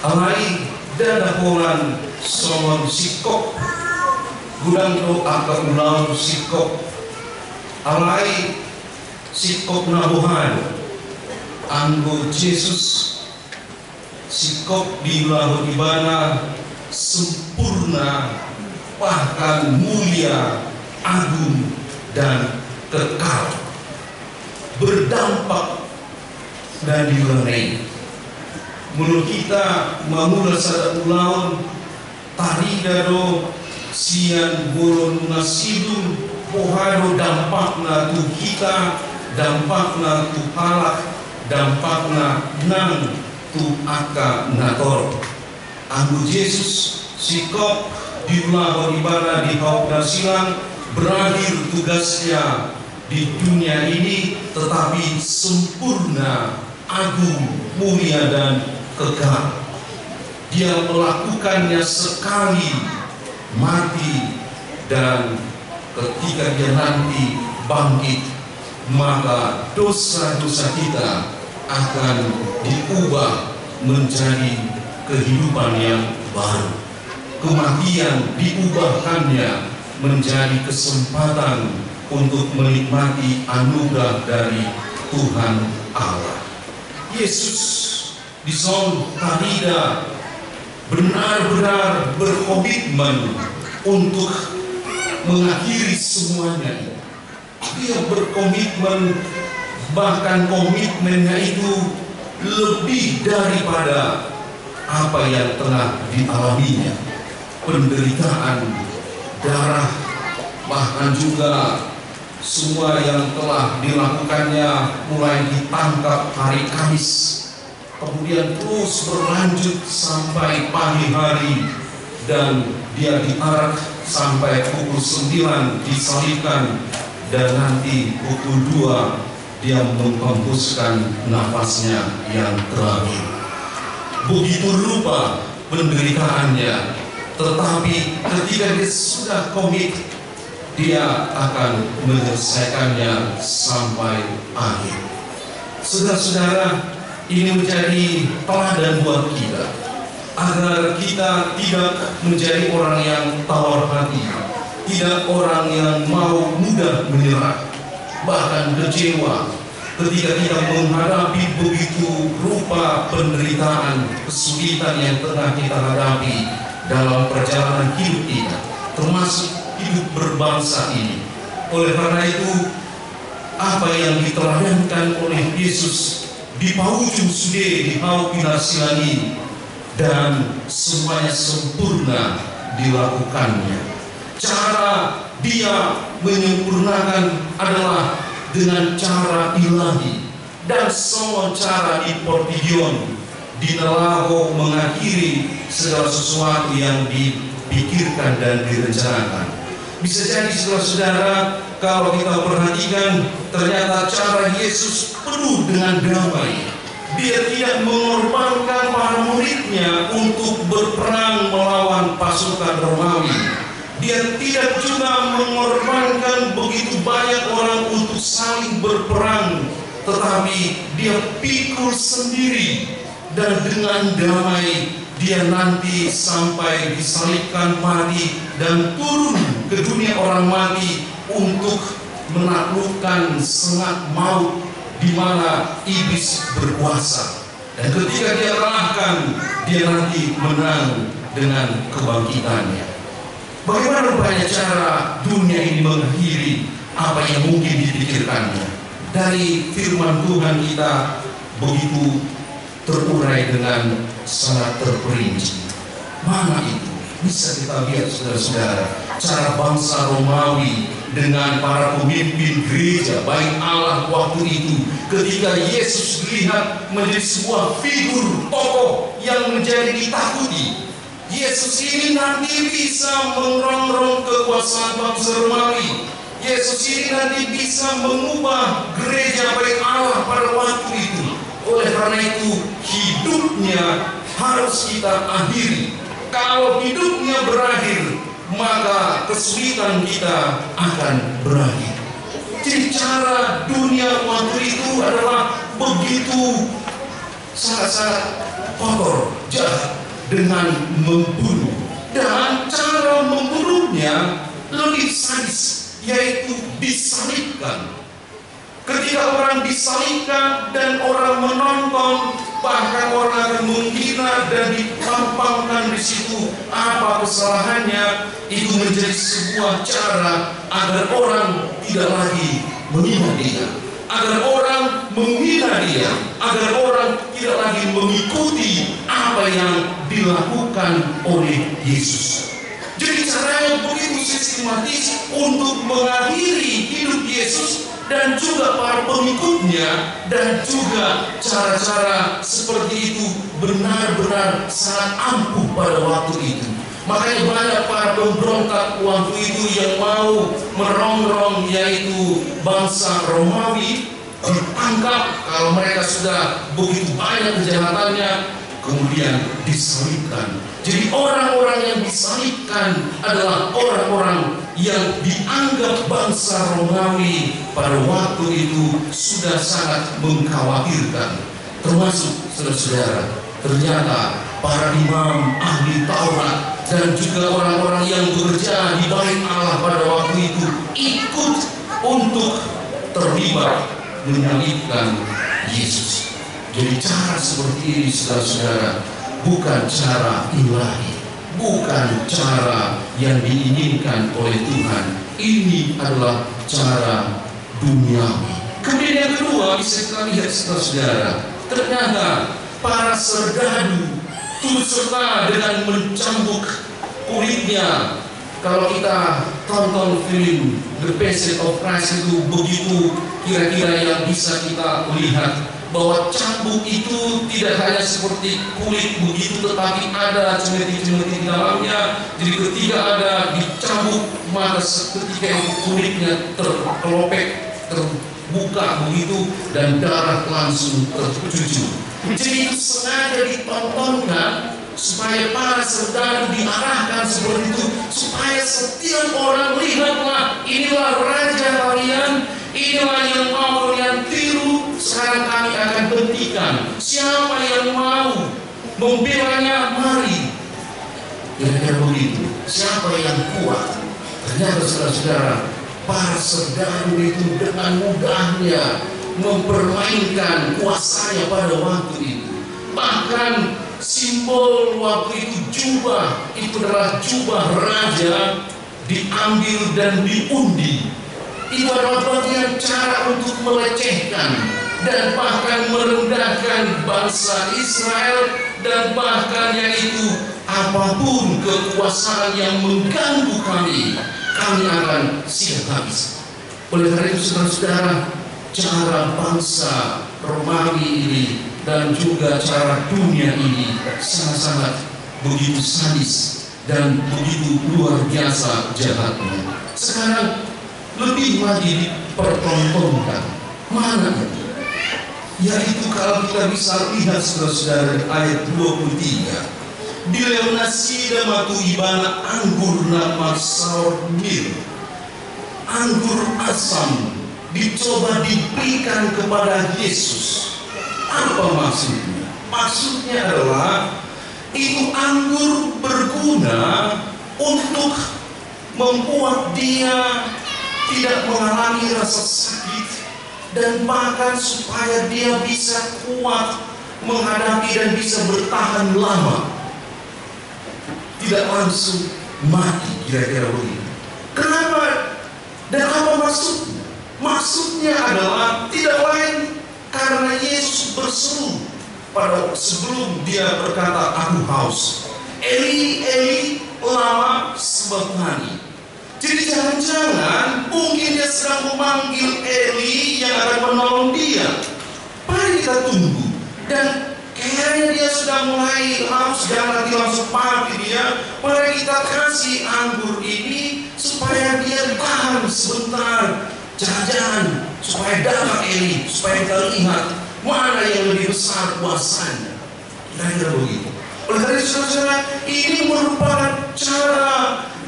Alai ndada holan songon singkop, godang do angka ulaon singkop. Alai singkop na boha do? Anggo Jesus, singkop diulahon Ibana sempurna, bahkan mulia, agung, dan kekal. Berdampak na diulahna i. Molo hita mangula sada ulaon, tarida do sian bolon na sidung, boha do dampakna tu hita, dampakna tu halak, dampakna nang tu angka na torop. Anggo Jesus, singkop diulahon ibana di hau pinarsilang, berakhir tugasnya di dunia ini, tetapi sempurna, agung, mulia, dan kekal. Dia melakukannya sekali mati, dan ketika dia nanti bangkit, maka dosa-dosa kita akan diubah menjadi kehidupan yang baru. Kematian diubahkannya menjadi kesempatan untuk menikmati anugerah dari Tuhan Allah. Yesus dison tarida benar-benar berkomitmen untuk mengakhiri semuanya. Dia berkomitmen, bahkan komitmennya itu lebih daripada apa yang telah dialaminya. Penderitaan, darah, bahkan juga semua yang telah dilakukannya, mulai ditangkap hari Kamis, kemudian terus berlanjut sampai pagi hari, dan dia diarak sampai pukul sembilan disalibkan, dan nanti pukul dua dia menghembuskan nafasnya yang terakhir. Begitu rupa penderitaannya, tetapi ketika dia sudah komit, dia akan menyelesaikannya sampai akhir. Saudara-saudara, ini menjadi teladan buat kita, agar kita tidak menjadi orang yang tawar hati, tidak orang yang mau mudah menyerah, bahkan kecewa ketika kita menghadapi begitu rupa penderitaan, kesulitan yang tengah kita hadapi dalam perjalanan hidup kita, termasuk hidup berbangsa ini. Oleh karena itu, apa yang diteladankan oleh Yesus di paujung sude di hau pinarsilang i, dan semuanya sempurna dilakukannya. Cara dia menyempurnakan adalah dengan cara ilahi, dan songon cara di Portibion, di na laho mengakhiri segala sesuatu yang dipikirkan dan direncanakan. Bisa jadi, saudara-saudara, kalau kita perhatikan, ternyata cara Yesus penuh dengan damai. Dia tidak mengorbankan para muridnya untuk berperang melawan pasukan Romawi. Dia tidak juga mengorbankan begitu banyak orang untuk saling berperang, tetapi dia pikul sendiri, dan dengan damai dia nanti sampai disalibkan, mati, dan turun ke dunia orang mati untuk menaklukkan sengat maut di mana iblis berkuasa. Dan ketika dia kalahkan, dia nanti menang dengan kebangkitannya. Bagaimana rupanya cara dunia ini mengakhiri apa yang mungkin dipikirkannya? Dari firman Tuhan kita begitu terurai dengan sangat terperinci. Mana itu? Bisa kita lihat, saudara-saudara, cara bangsa Romawi dengan para pemimpin gereja Bait Allah waktu itu, ketika Yesus dilihat menjadi sebuah figur tokoh yang menjadi ditakuti. Yesus ini nanti bisa mengrongrong kekuasaan bangsa Romawi. Yesus ini nanti bisa mengubah gereja Bait Allah pada waktu itu. Oleh karena itu, hidupnya harus kita akhiri. Kalau hidupnya berakhir, maka kesulitan kita akan berakhir. Jadi, cara dunia waktu itu adalah begitu sangat-sangat kotor, jahat, dengan membunuh. Dan cara membunuhnya lebih sadis, yaitu disalibkan. Ketika orang disalibkan dan orang menonton, bahkan orang akan menghina dan dipampangkan di situ apa kesalahannya, itu menjadi sebuah cara agar orang tidak lagi menghina dia, agar orang menghina dia, agar orang tidak lagi mengikuti apa yang dilakukan oleh Yesus. Jadi, caranya begitu sistematis untuk mengakhiri hidup Yesus dan juga para pengikutnya, dan juga cara-cara seperti itu benar-benar sangat ampuh pada waktu itu. Makanya banyak para pemberontak waktu itu yang mau merongrong, yaitu bangsa Romawi, ditangkap kalau mereka sudah begitu banyak kejahatannya, kemudian disalibkan. Jadi orang-orang yang disalibkan adalah orang-orang yang dianggap bangsa Romawi pada waktu itu sudah sangat mengkhawatirkan. Termasuk, saudara-saudara, ternyata para imam ahli Taurat dan juga orang-orang yang bekerja di Bait Allah pada waktu itu ikut untuk terlibat menyalibkan Yesus. Jadi cara seperti ini, saudara-saudara, bukan cara ilahi, bukan cara yang diinginkan oleh Tuhan. Ini adalah cara duniawi. Kemudian yang kedua, bisa kita lihat, saudara-saudara, ternyata para serdadu turut serta dengan mencambuk kulitnya. Kalau kita tonton film The Passion of Christ itu, begitu kira-kira yang bisa kita lihat, bahwa cambuk itu tidak hanya seperti kulit begitu, tetapi ada cemetik-cemetik di dalamnya. Jadi ketika ada dicambuk, maka seketika itu kulitnya terkelopak, terbuka begitu, dan darah langsung tercucur. Jadi itu sengaja ditontonkan supaya para serdadu diarahkan seperti itu, supaya setiap orang lihatlah, inilah raja kalian, inilah yang mau kalian tiru. Sekarang kami akan bentikan, siapa yang mau membelanya, mari. Kira-kira begitu. Siapa yang kuat? Ternyata, saudara-saudara, para serdadu itu dengan mudahnya mempermainkan kuasanya pada waktu itu. Bahkan simbol waktu itu, jubah, itu adalah jubah raja, diambil dan diundi. Itu adalah bagian cara untuk melecehkan dan bahkan merendahkan bangsa Israel, dan bahkan yaitu, apapun kekuasaan yang mengganggu kami, kami akan siram habis. Oleh karena itu, saudara-saudara, cara bangsa Romawi ini dan juga cara dunia ini sangat-sangat begitu sadis dan begitu luar biasa jahatnya. Sekarang lebih lagi dipertontonkan. Mana itu? Yaitu kalau kita bisa lihat, saudara-saudara, di ayat dua puluh tiga. Dilehon nasida ma tu ibana anggur na marsaor mir, anggur asam, dicoba diberikan kepada Yesus. Apa maksudnya? Maksudnya adalah itu anggur berguna untuk membuat dia tidak mengalami rasa sakit, dan bahkan supaya dia bisa kuat menghadapi dan bisa bertahan lama, tidak langsung mati, kira-kira begitu. Kenapa dan apa maksudnya? Maksudnya adalah tidak lain karena Yesus berseru pada sebelum dia berkata, "Aku haus." "Eli, Eli, lama sabakhtani?" Jadi jangan-jangan mungkin dia sedang memanggil Eli yang akan menolong dia. Mari kita tunggu. Dan kayaknya dia sudah mulai haus, jangan nanti langsung mati dia. Mari kita kasih anggur ini supaya dia tahan sebentar. Jangan-jangan supaya datang Eli, supaya kita lihat mana yang lebih besar kuasanya. Kira-kira begitu. Oleh karena itu, saudara-saudara, ini merupakan cara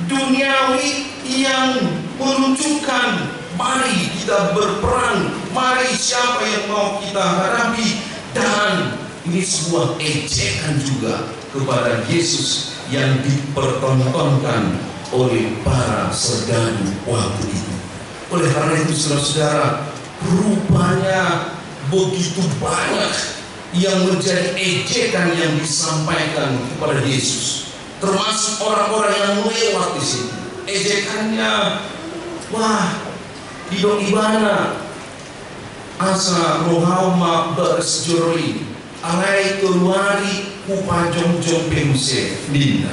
duniawi yang menunjukkan, mari kita berperang, mari siapa yang mau kita hadapi, dan ini sebuah ejekan juga kepada Yesus yang dipertontonkan oleh para serdadu waktu itu. Oleh karena itu, saudara-saudara, rupanya begitu banyak yang menjadi ejekan yang disampaikan kepada Yesus, termasuk orang-orang yang lewat di situ. Ejekannya, "Wah, didok ibana, asa roham ma bagas joro i, alai tolu ari hupajongjong pe muse," ninna.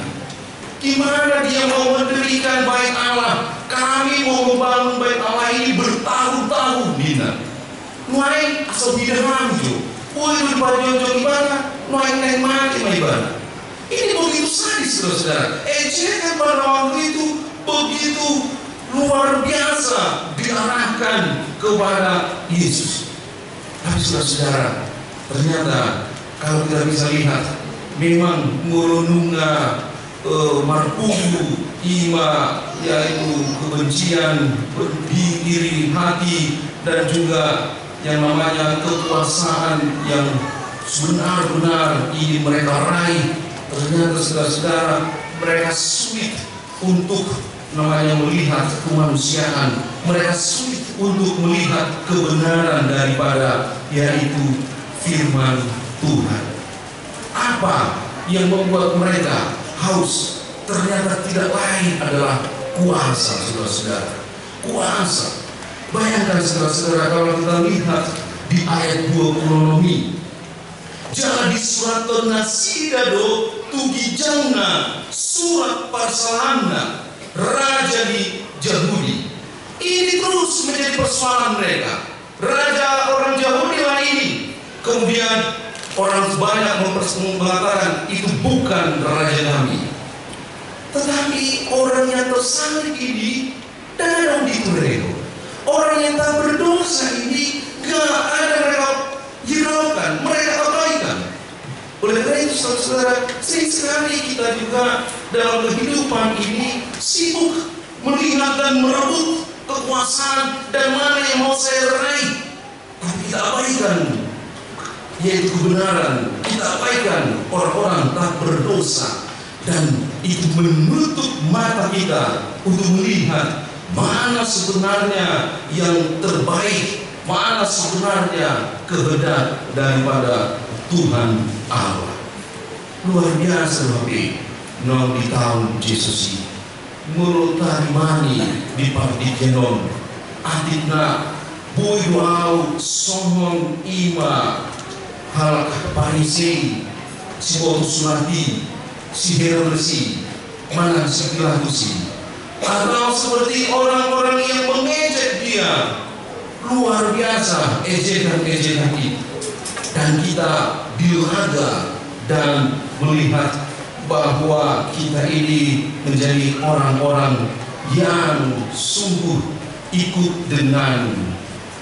Gimana dia mau mendirikan Bait Allah? Kami mau membangun Bait Allah ini bertahun-tahun, ninna. Nuaeng asa huida hami jo. Boi do dipajongjong ibana, nuaeng naeng mate ma ibana. Ini begitu sadis, saudara-saudara. Ejekan pada waktu itu begitu luar biasa diarahkan kepada Yesus. Tapi, saudara-saudara, ternyata kalau kita bisa lihat, memang molo nunga, eh, marpungu ima, yaitu kebencian di iri hati, dan juga yang namanya kekuasaan yang sebenar-benar ingin mereka raih, ternyata, saudara-saudara, mereka sulit untuk, namanya, melihat kemanusiaan. Mereka sulit untuk melihat kebenaran daripada, yaitu, firman Tuhan. Apa yang membuat mereka haus? Ternyata tidak lain adalah kuasa, saudara-saudara. Kuasa. Bayangkan, saudara-saudara, kalau kita lihat di ayat dua puluh enam ini. Jala disurathon nasida do tu ginjangna surat parsalahanna, raja ni Jahudi. Ini terus menjadi persoalan mereka. Raja orang Jahudi lah ini. Kemudian orang banyak mempers-, mengatakan, "Itu bukan raja kami." Tetapi orang yang tersalib ini, tidak ada yang dihiraukan. Orang yang tak berdosa ini, nggak ada mereka hiraukan, mereka abaikan. Oleh karena itu, saudara-saudara, sering sekali kita juga dalam kehidupan ini sibuk melihat dan merebut kekuasaan dan mana yang mau saya raih. Tapi kita abaikan, yaitu kebenaran, kita abaikan orang-orang tak berdosa. Dan itu menutup mata kita untuk melihat mana sebenarnya yang terbaik, mana sebenarnya kehendak daripada Tuhan Allah. Luar biasa, Bapak Ibu, naung ditaon Jesus i. Molo tarimani di partingkian on, atik na boi do ahu songon ima halak Parisei, siboto surat i, si Herodes i, manang si Pilatus i, atau seperti orang-orang yang mengejek dia. Luar biasa ejekan-ejekan itu. Dan kita dilaga dan melihat bahwa kita ini menjadi orang-orang yang sungguh ikut dengan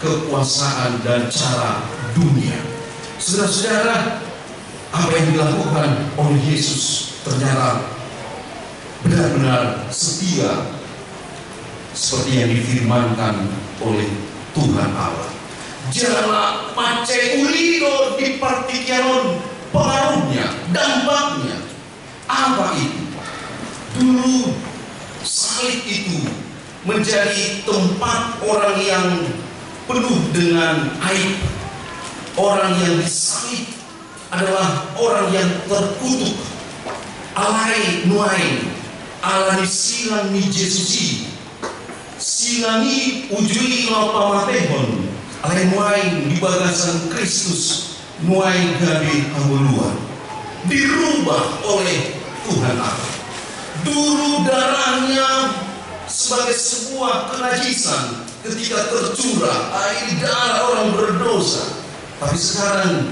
kekuasaan dan cara dunia. Saudara-saudara, apa yang dilakukan oleh Yesus ternyata benar-benar setia seperti yang difirmankan oleh Tuhan Allah. Jala mansai uli do di partingkian on pengaruhnya, dampaknya. Apa itu? Dulu salib itu menjadi tempat orang yang penuh dengan aib, orang yang disalib adalah orang yang terkutuk. Alai nuaeng, ala ni silang ni Jesus i, silang i uju i laho pamatehon, alai nuaeng di bagasan Kristus nuaeng gabe hangoluan. Dirubah oleh Tuhan Allah. Dulu darahnya sebagai sebuah kenajisan ketika tercurah, air darah orang berdosa. Tapi sekarang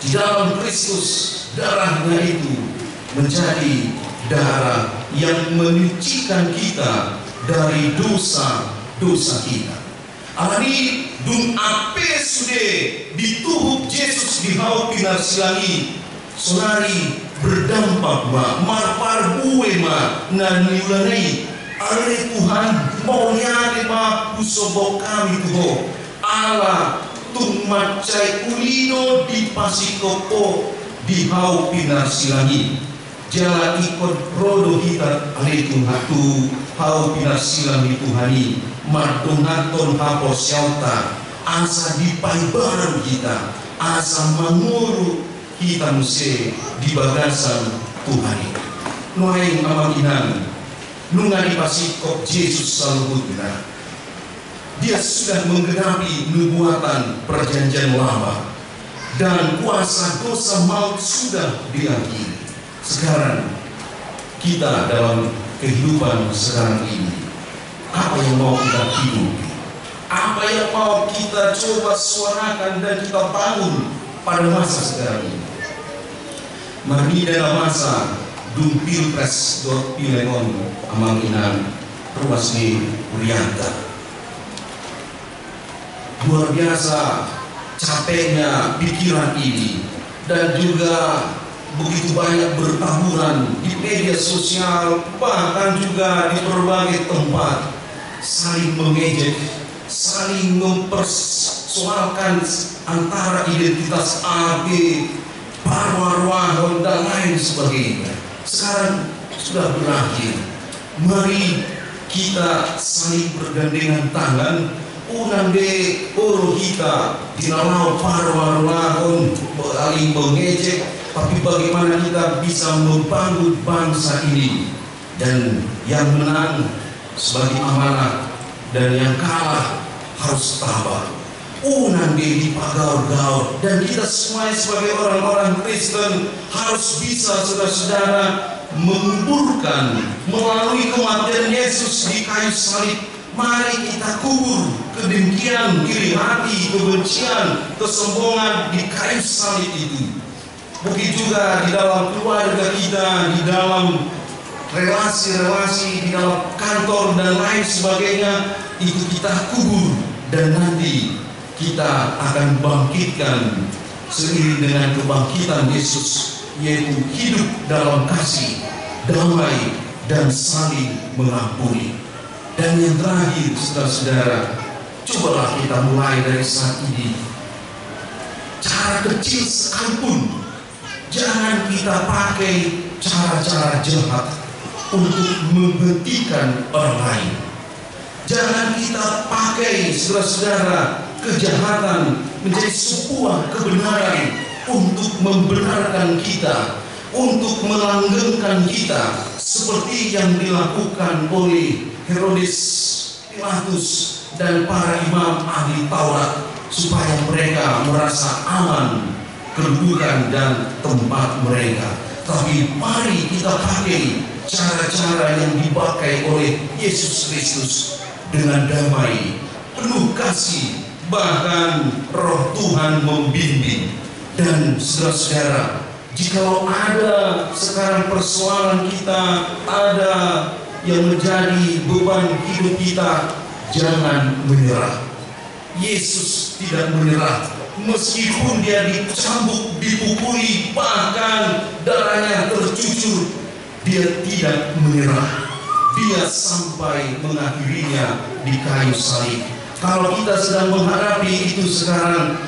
di dalam Kristus, darahnya itu menjadi darah yang menyucikan kita dari dosa-dosa kita. Alani dung ampe sude dituhuk Jesus di hau pinarsilang i, sonari berdampak ma, marparbue ma na niulana i. Ale Tuhan, mauliate ma husombahon hami tu Ho. Ala tung mansai uli do dipasingkop Ho di hau pinarsilang i. Jala ingkon ro do hita ale Tuhan tu hau pinarsilang ni Tuhan i, mandonganhon haporseaonta, asa dipaimbaru hita, asa mangolu hita muse di bagasan Tuhan i. Nuaeng amang inang, nunga dipasingkop Jesus saluhutna. Dia sudah menggenapi nubuatan perjanjian lama, dan kuasa dosa maut sudah diakhiri. Sekarang kita dalam kehidupan sekarang ini, apa yang mau kita hidupi? Apa yang mau kita coba suarakan dan kita bangun pada masa sekarang ini? Marnida na masa dung pilpres dohot pileg on, amang inang, ruas ni hurianta. Luar biasa capeknya pikiran ini, dan juga begitu banyak bertaburan di media sosial, bahkan juga di berbagai tempat, saling mengejek, saling mempersoalkan antara identitas A B, parwaruahon dan lain sebagainya. Sekarang sudah berakhir. Mari kita saling bergandengan tangan. Unang be olo hita di na laho parwaruahon, saling mengejek, tapi bagaimana kita bisa membangun bangsa ini. Dan yang menang sebagai amanah, dan yang kalah harus tabah. Unang be dipagaor-gaor. Dan kita semua sebagai orang-orang Kristen harus bisa, saudara-saudara, menguburkan melalui kematian Yesus di kayu salib. Mari kita kubur kedengkian, iri hati, kebencian, kesombongan di kayu salib itu. Begitu juga di dalam keluarga kita, di dalam relasi-relasi, di dalam kantor, dan lain sebagainya, itu kita kubur, dan nanti kita akan bangkitkan seiring dengan kebangkitan Yesus, yaitu hidup dalam kasih, damai, dan saling mengampuni. Dan yang terakhir, saudara-saudara, cobalah kita mulai dari saat ini. Cara kecil sekalipun, jangan kita pakai cara-cara jahat untuk menghentikan orang lain. Jangan kita pakai, saudara-saudara, kejahatan menjadi sebuah kebenaran untuk membenarkan kita, untuk melanggengkan kita, seperti yang dilakukan oleh Herodes, Pilatus, dan para imam ahli Taurat, supaya mereka merasa aman kedudukan dan tempat mereka. Tapi mari kita pakai cara-cara yang dipakai oleh Yesus Kristus, dengan damai, penuh kasih, bahkan Roh Tuhan membimbing. Dan saudara-saudara, jikalau ada sekarang persoalan kita, ada yang menjadi beban hidup kita, jangan menyerah. Yesus tidak menyerah, meskipun dia dicambuk, dipukuli, bahkan darahnya tercucur, dia tidak menyerah. Dia sampai mengakhirinya di kayu salib. Kalau kita sedang menghadapi itu sekarang,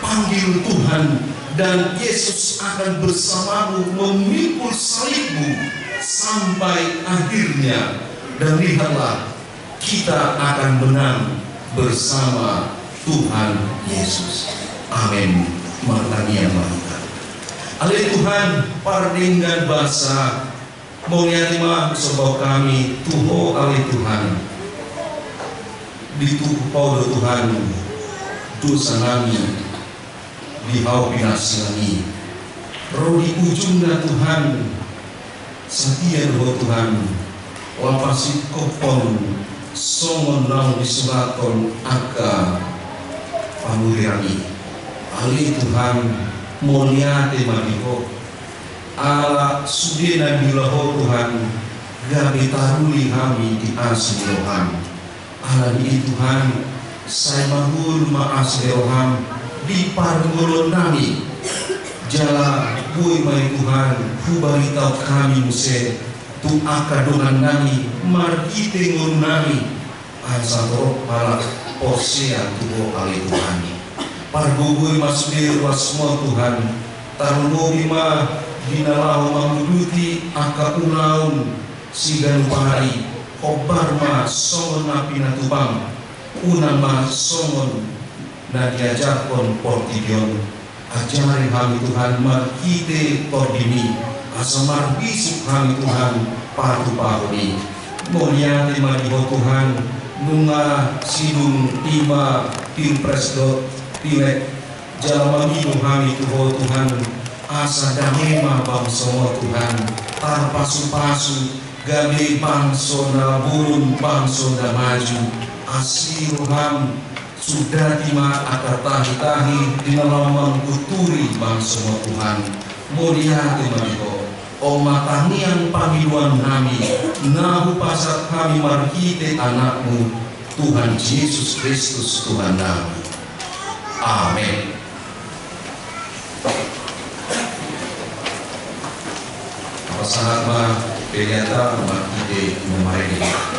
panggil Tuhan, dan Yesus akan bersamamu memikul salibmu sampai akhirnya. Dan lihatlah, kita akan menang bersama Tuhan Yesus. Amin. Martangiang ma hita. Ale Tuhan, pardenggan basa, mauliate ma husomba hami tu Ho, ale Tuhan. Ditutup Ho do Tuhan dosa nami, di Ho pinangiangmi. Ro di ujungna Tuhan, satia do Ho Tuhan, laos pasingkophon songon naung disurathon angka panurirang i. Ale Tuhan, mauliate ma di Ho. Ala sude na niula Ho Tuhan, gabe taruli hami di asi ni roham. Alani i Tuhan, sai mangolu ma asi ni roham di parngoluon nami. Jala boi ma i Tuhan, hubaritaon hami muse tu angka dongan nami marhite ngolu nami, asa torop halak porsea tu Ho ale Tuhan i. Pargogoi ma sude ruasmu Tuhan, tarlumobi ma di na laho manguduti angka ulaon siganup ari, hombar ma songon na pinatupam, unang ma songon na diajarhon portibi on. Ajari hami Tuhan marhite Tondimi, asa marbisuk hami Tuhan patupahon i. Mauliate ma di Ho Tuhan, nunga sidung i ma pilpres dohot pileg, jala mangido hami tu Ho Tuhan, asa dame ma bangsomu Tuhan, tarpasupasu, gabe bangso na bolon, bangso na maju. Asi roham, sudati ma angka tahitahi di na laho manggunturi bangsomu Tuhan. Mauliate ma di Ho. On ma tangiang pangidoan nami, na hupasahat hami marhite Anakmu, Tuhan Jesus Kristus, Tuhan nami. Amen. Pasahat ma pelean ta marhite na marende.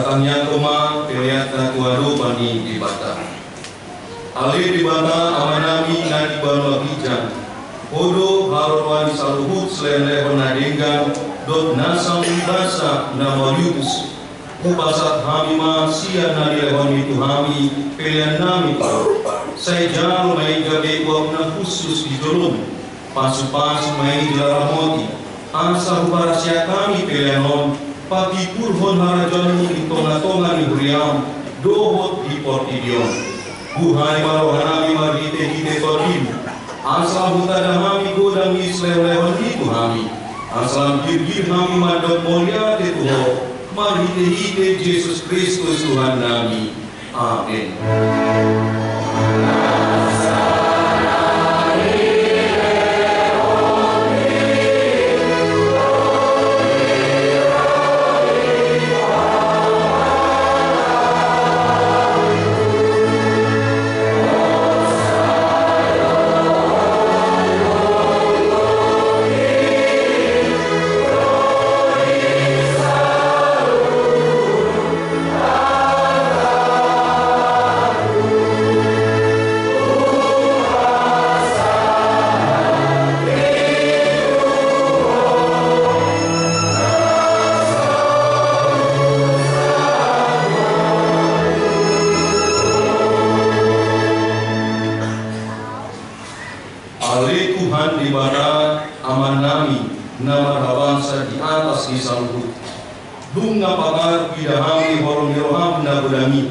Tangiangkon ma peleanta tu adopan ni Debata. Ale Debata Amanami na di banua ginjang, Ho do haroroan ni saluhut silehonlehon na denggan dohot nasa muli basa na mauliutus. Hupasahat hami ma sian na nilehonMi tu hami peleannami tu Ho. Sai jalo ma i gabe uap na hushus di joloMu. Pasupasu ma i jala ramoti, asa huparsiap hami pelean on, patimburhon harajaonMu di tongatonga ni huriaM dohot di portibi on. Buhai ma rohanami marhitehite TondiM, asa hutanda hami godang ni silehonlehonMi tu hami, asa lam girgir hami mandok mauliate tu Ho, marhitehite Jesus Kristus Tuhannami. Amen. Ale Tuhan Debata, Amanami, na marhabangsa di atas ni saluhut. Dung na patar huida hami holong ni rohaM na godang i,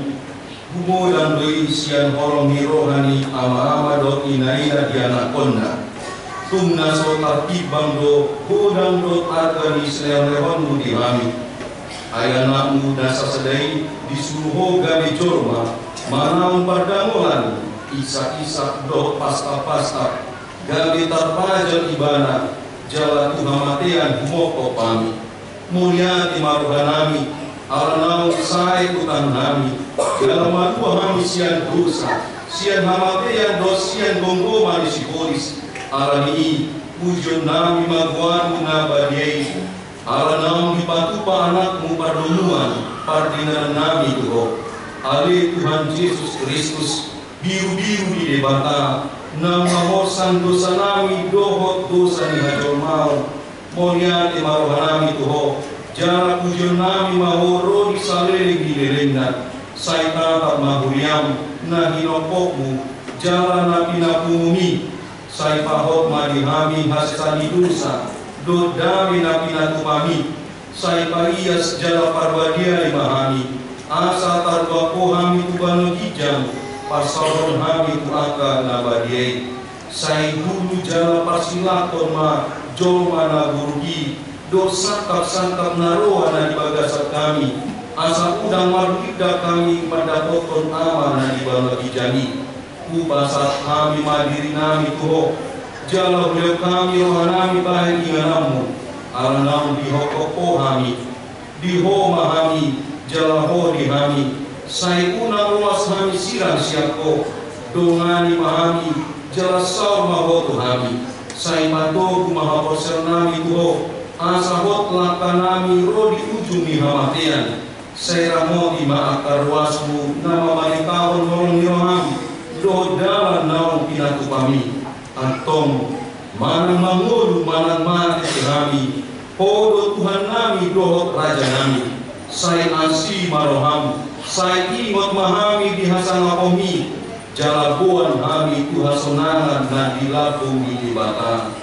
humodang do i sian holong ni roha ni amaama dohot inaina di anakkonna. Tung na so tartimbang do godang dohot arga ni silehonlehonMu di hami. Ai AnakMu na sasada i disuru Ho gabe jolma, manaon pardamolan, Isak-isak dohot Paskah-Paskah, gabe tarpajal Ibana, jala tu hamatean humophop hami. Mauliate ma rohanami, ala naung sae utangnami, jala malua hami sian dosa, sian hamatean dohot sian gomgoman ni sibolis. Ala ni i, pujionnami ma goarMu na badia i, ala naung dipatupa AnakMu pardomuan pardengganannami tu Ho. Ale Tuhan Jesus Kristus, Birubiru ni Debata, na mamorsan dosanami dohot dosa ni hajolmaon, mauliate ma rohanami tu Ho, jala pujionnami ma Ho ro di saleleng ni lelengna. Sai tatap ma huriaM na hinophopMu, jala na pinapungumMi. Sai pahot ma di hami hasesaan ni dosa dohot dame na pinatupami. Sai paias jala parbadiai ma hami, asa tarluap Ho hami tu banua ginjang, parsaoron hami tu angka na badia i. Sai hulu jala parsilakhon ma jolma na buruk i dohot sangkapsangkap na roa na di bagasan hami, asa unang marhulinda hami mandapothon Ama na di banua ginjang i. Hupasahat hami ma dirinami tu Ho, jala hulehon hami rohanami bahen ingananMu, ala naung dihophop Ho hami. Di Ho ma hami, jala Ho di hami, sai unang loas hami sirang sian Ho. Dongani ma hami, jala saor ma Ho tu hami. Sai patogu ma haporseaonnami tu Ho, asa hot langkanami ro di ujung ni hamatean. Sai ramoti ma angka ruasMu na mamaritahon holong ni rohaM dohot dalan naung pinatupami. Antong, manang mangolu manang mate pe hami, Ho do Tuhannami dohot Rajanami. Sai asi ma rohaM, sai ingot ma hami di hasangaponMi, jala boan hami tu hasonangan na di lambung ni Debata.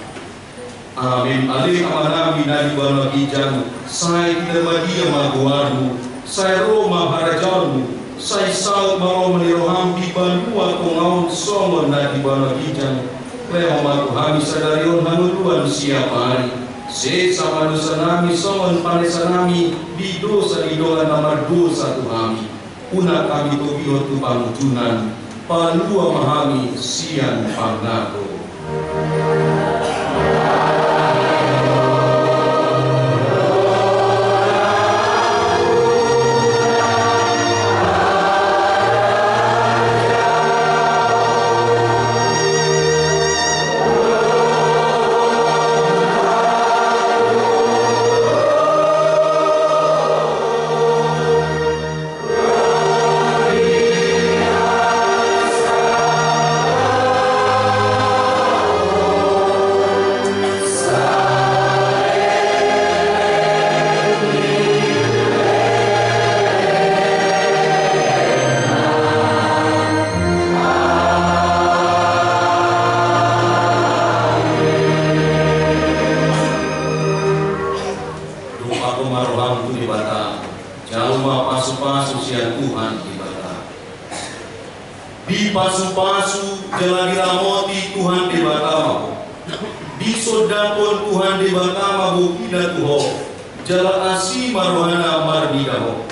Amen. Ale Amanami na di banua ginjang, sai pinarbadia ma goarMu, sai ro ma harajaonMu, sai saut ma lomo ni rohaM di banua tonga on songon na di banua ginjang. Lehon ma tu hami sadari on hangoluan siapari. Sesa ma dosanami songon panesanami di dosa ni dongan na mardosa tu hami. Unang hami togihon tu pangunjunan, palua ma hami sian pangago. Debata, jalo ma pasupasu sian Tuhan Debata. Dipasupasu jala diramoti Tuhan Debata ma ho. Disondangkon Tuhan Debata ma bohina tu ho, jala asi ma rohana marnida ho.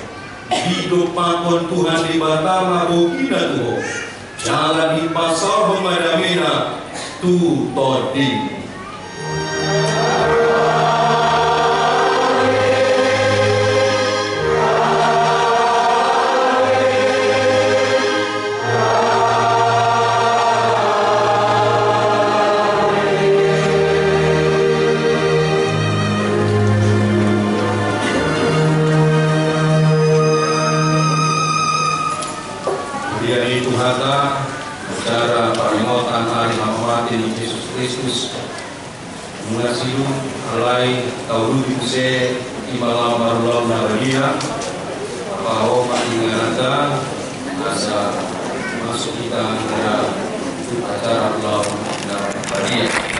Didompakkon Tuhan Debata ma bohina tu ho, jala dipasaorhon ma damena tu tondim. Jadi, Tuhanta, acara paringotan ari hamamate ni Jesus Kristus, nunga sidung, alai tauduti muse i ma laho marulaon na badia. Paho ma ingananta, asa masuk hita tu acara ulaon na badia.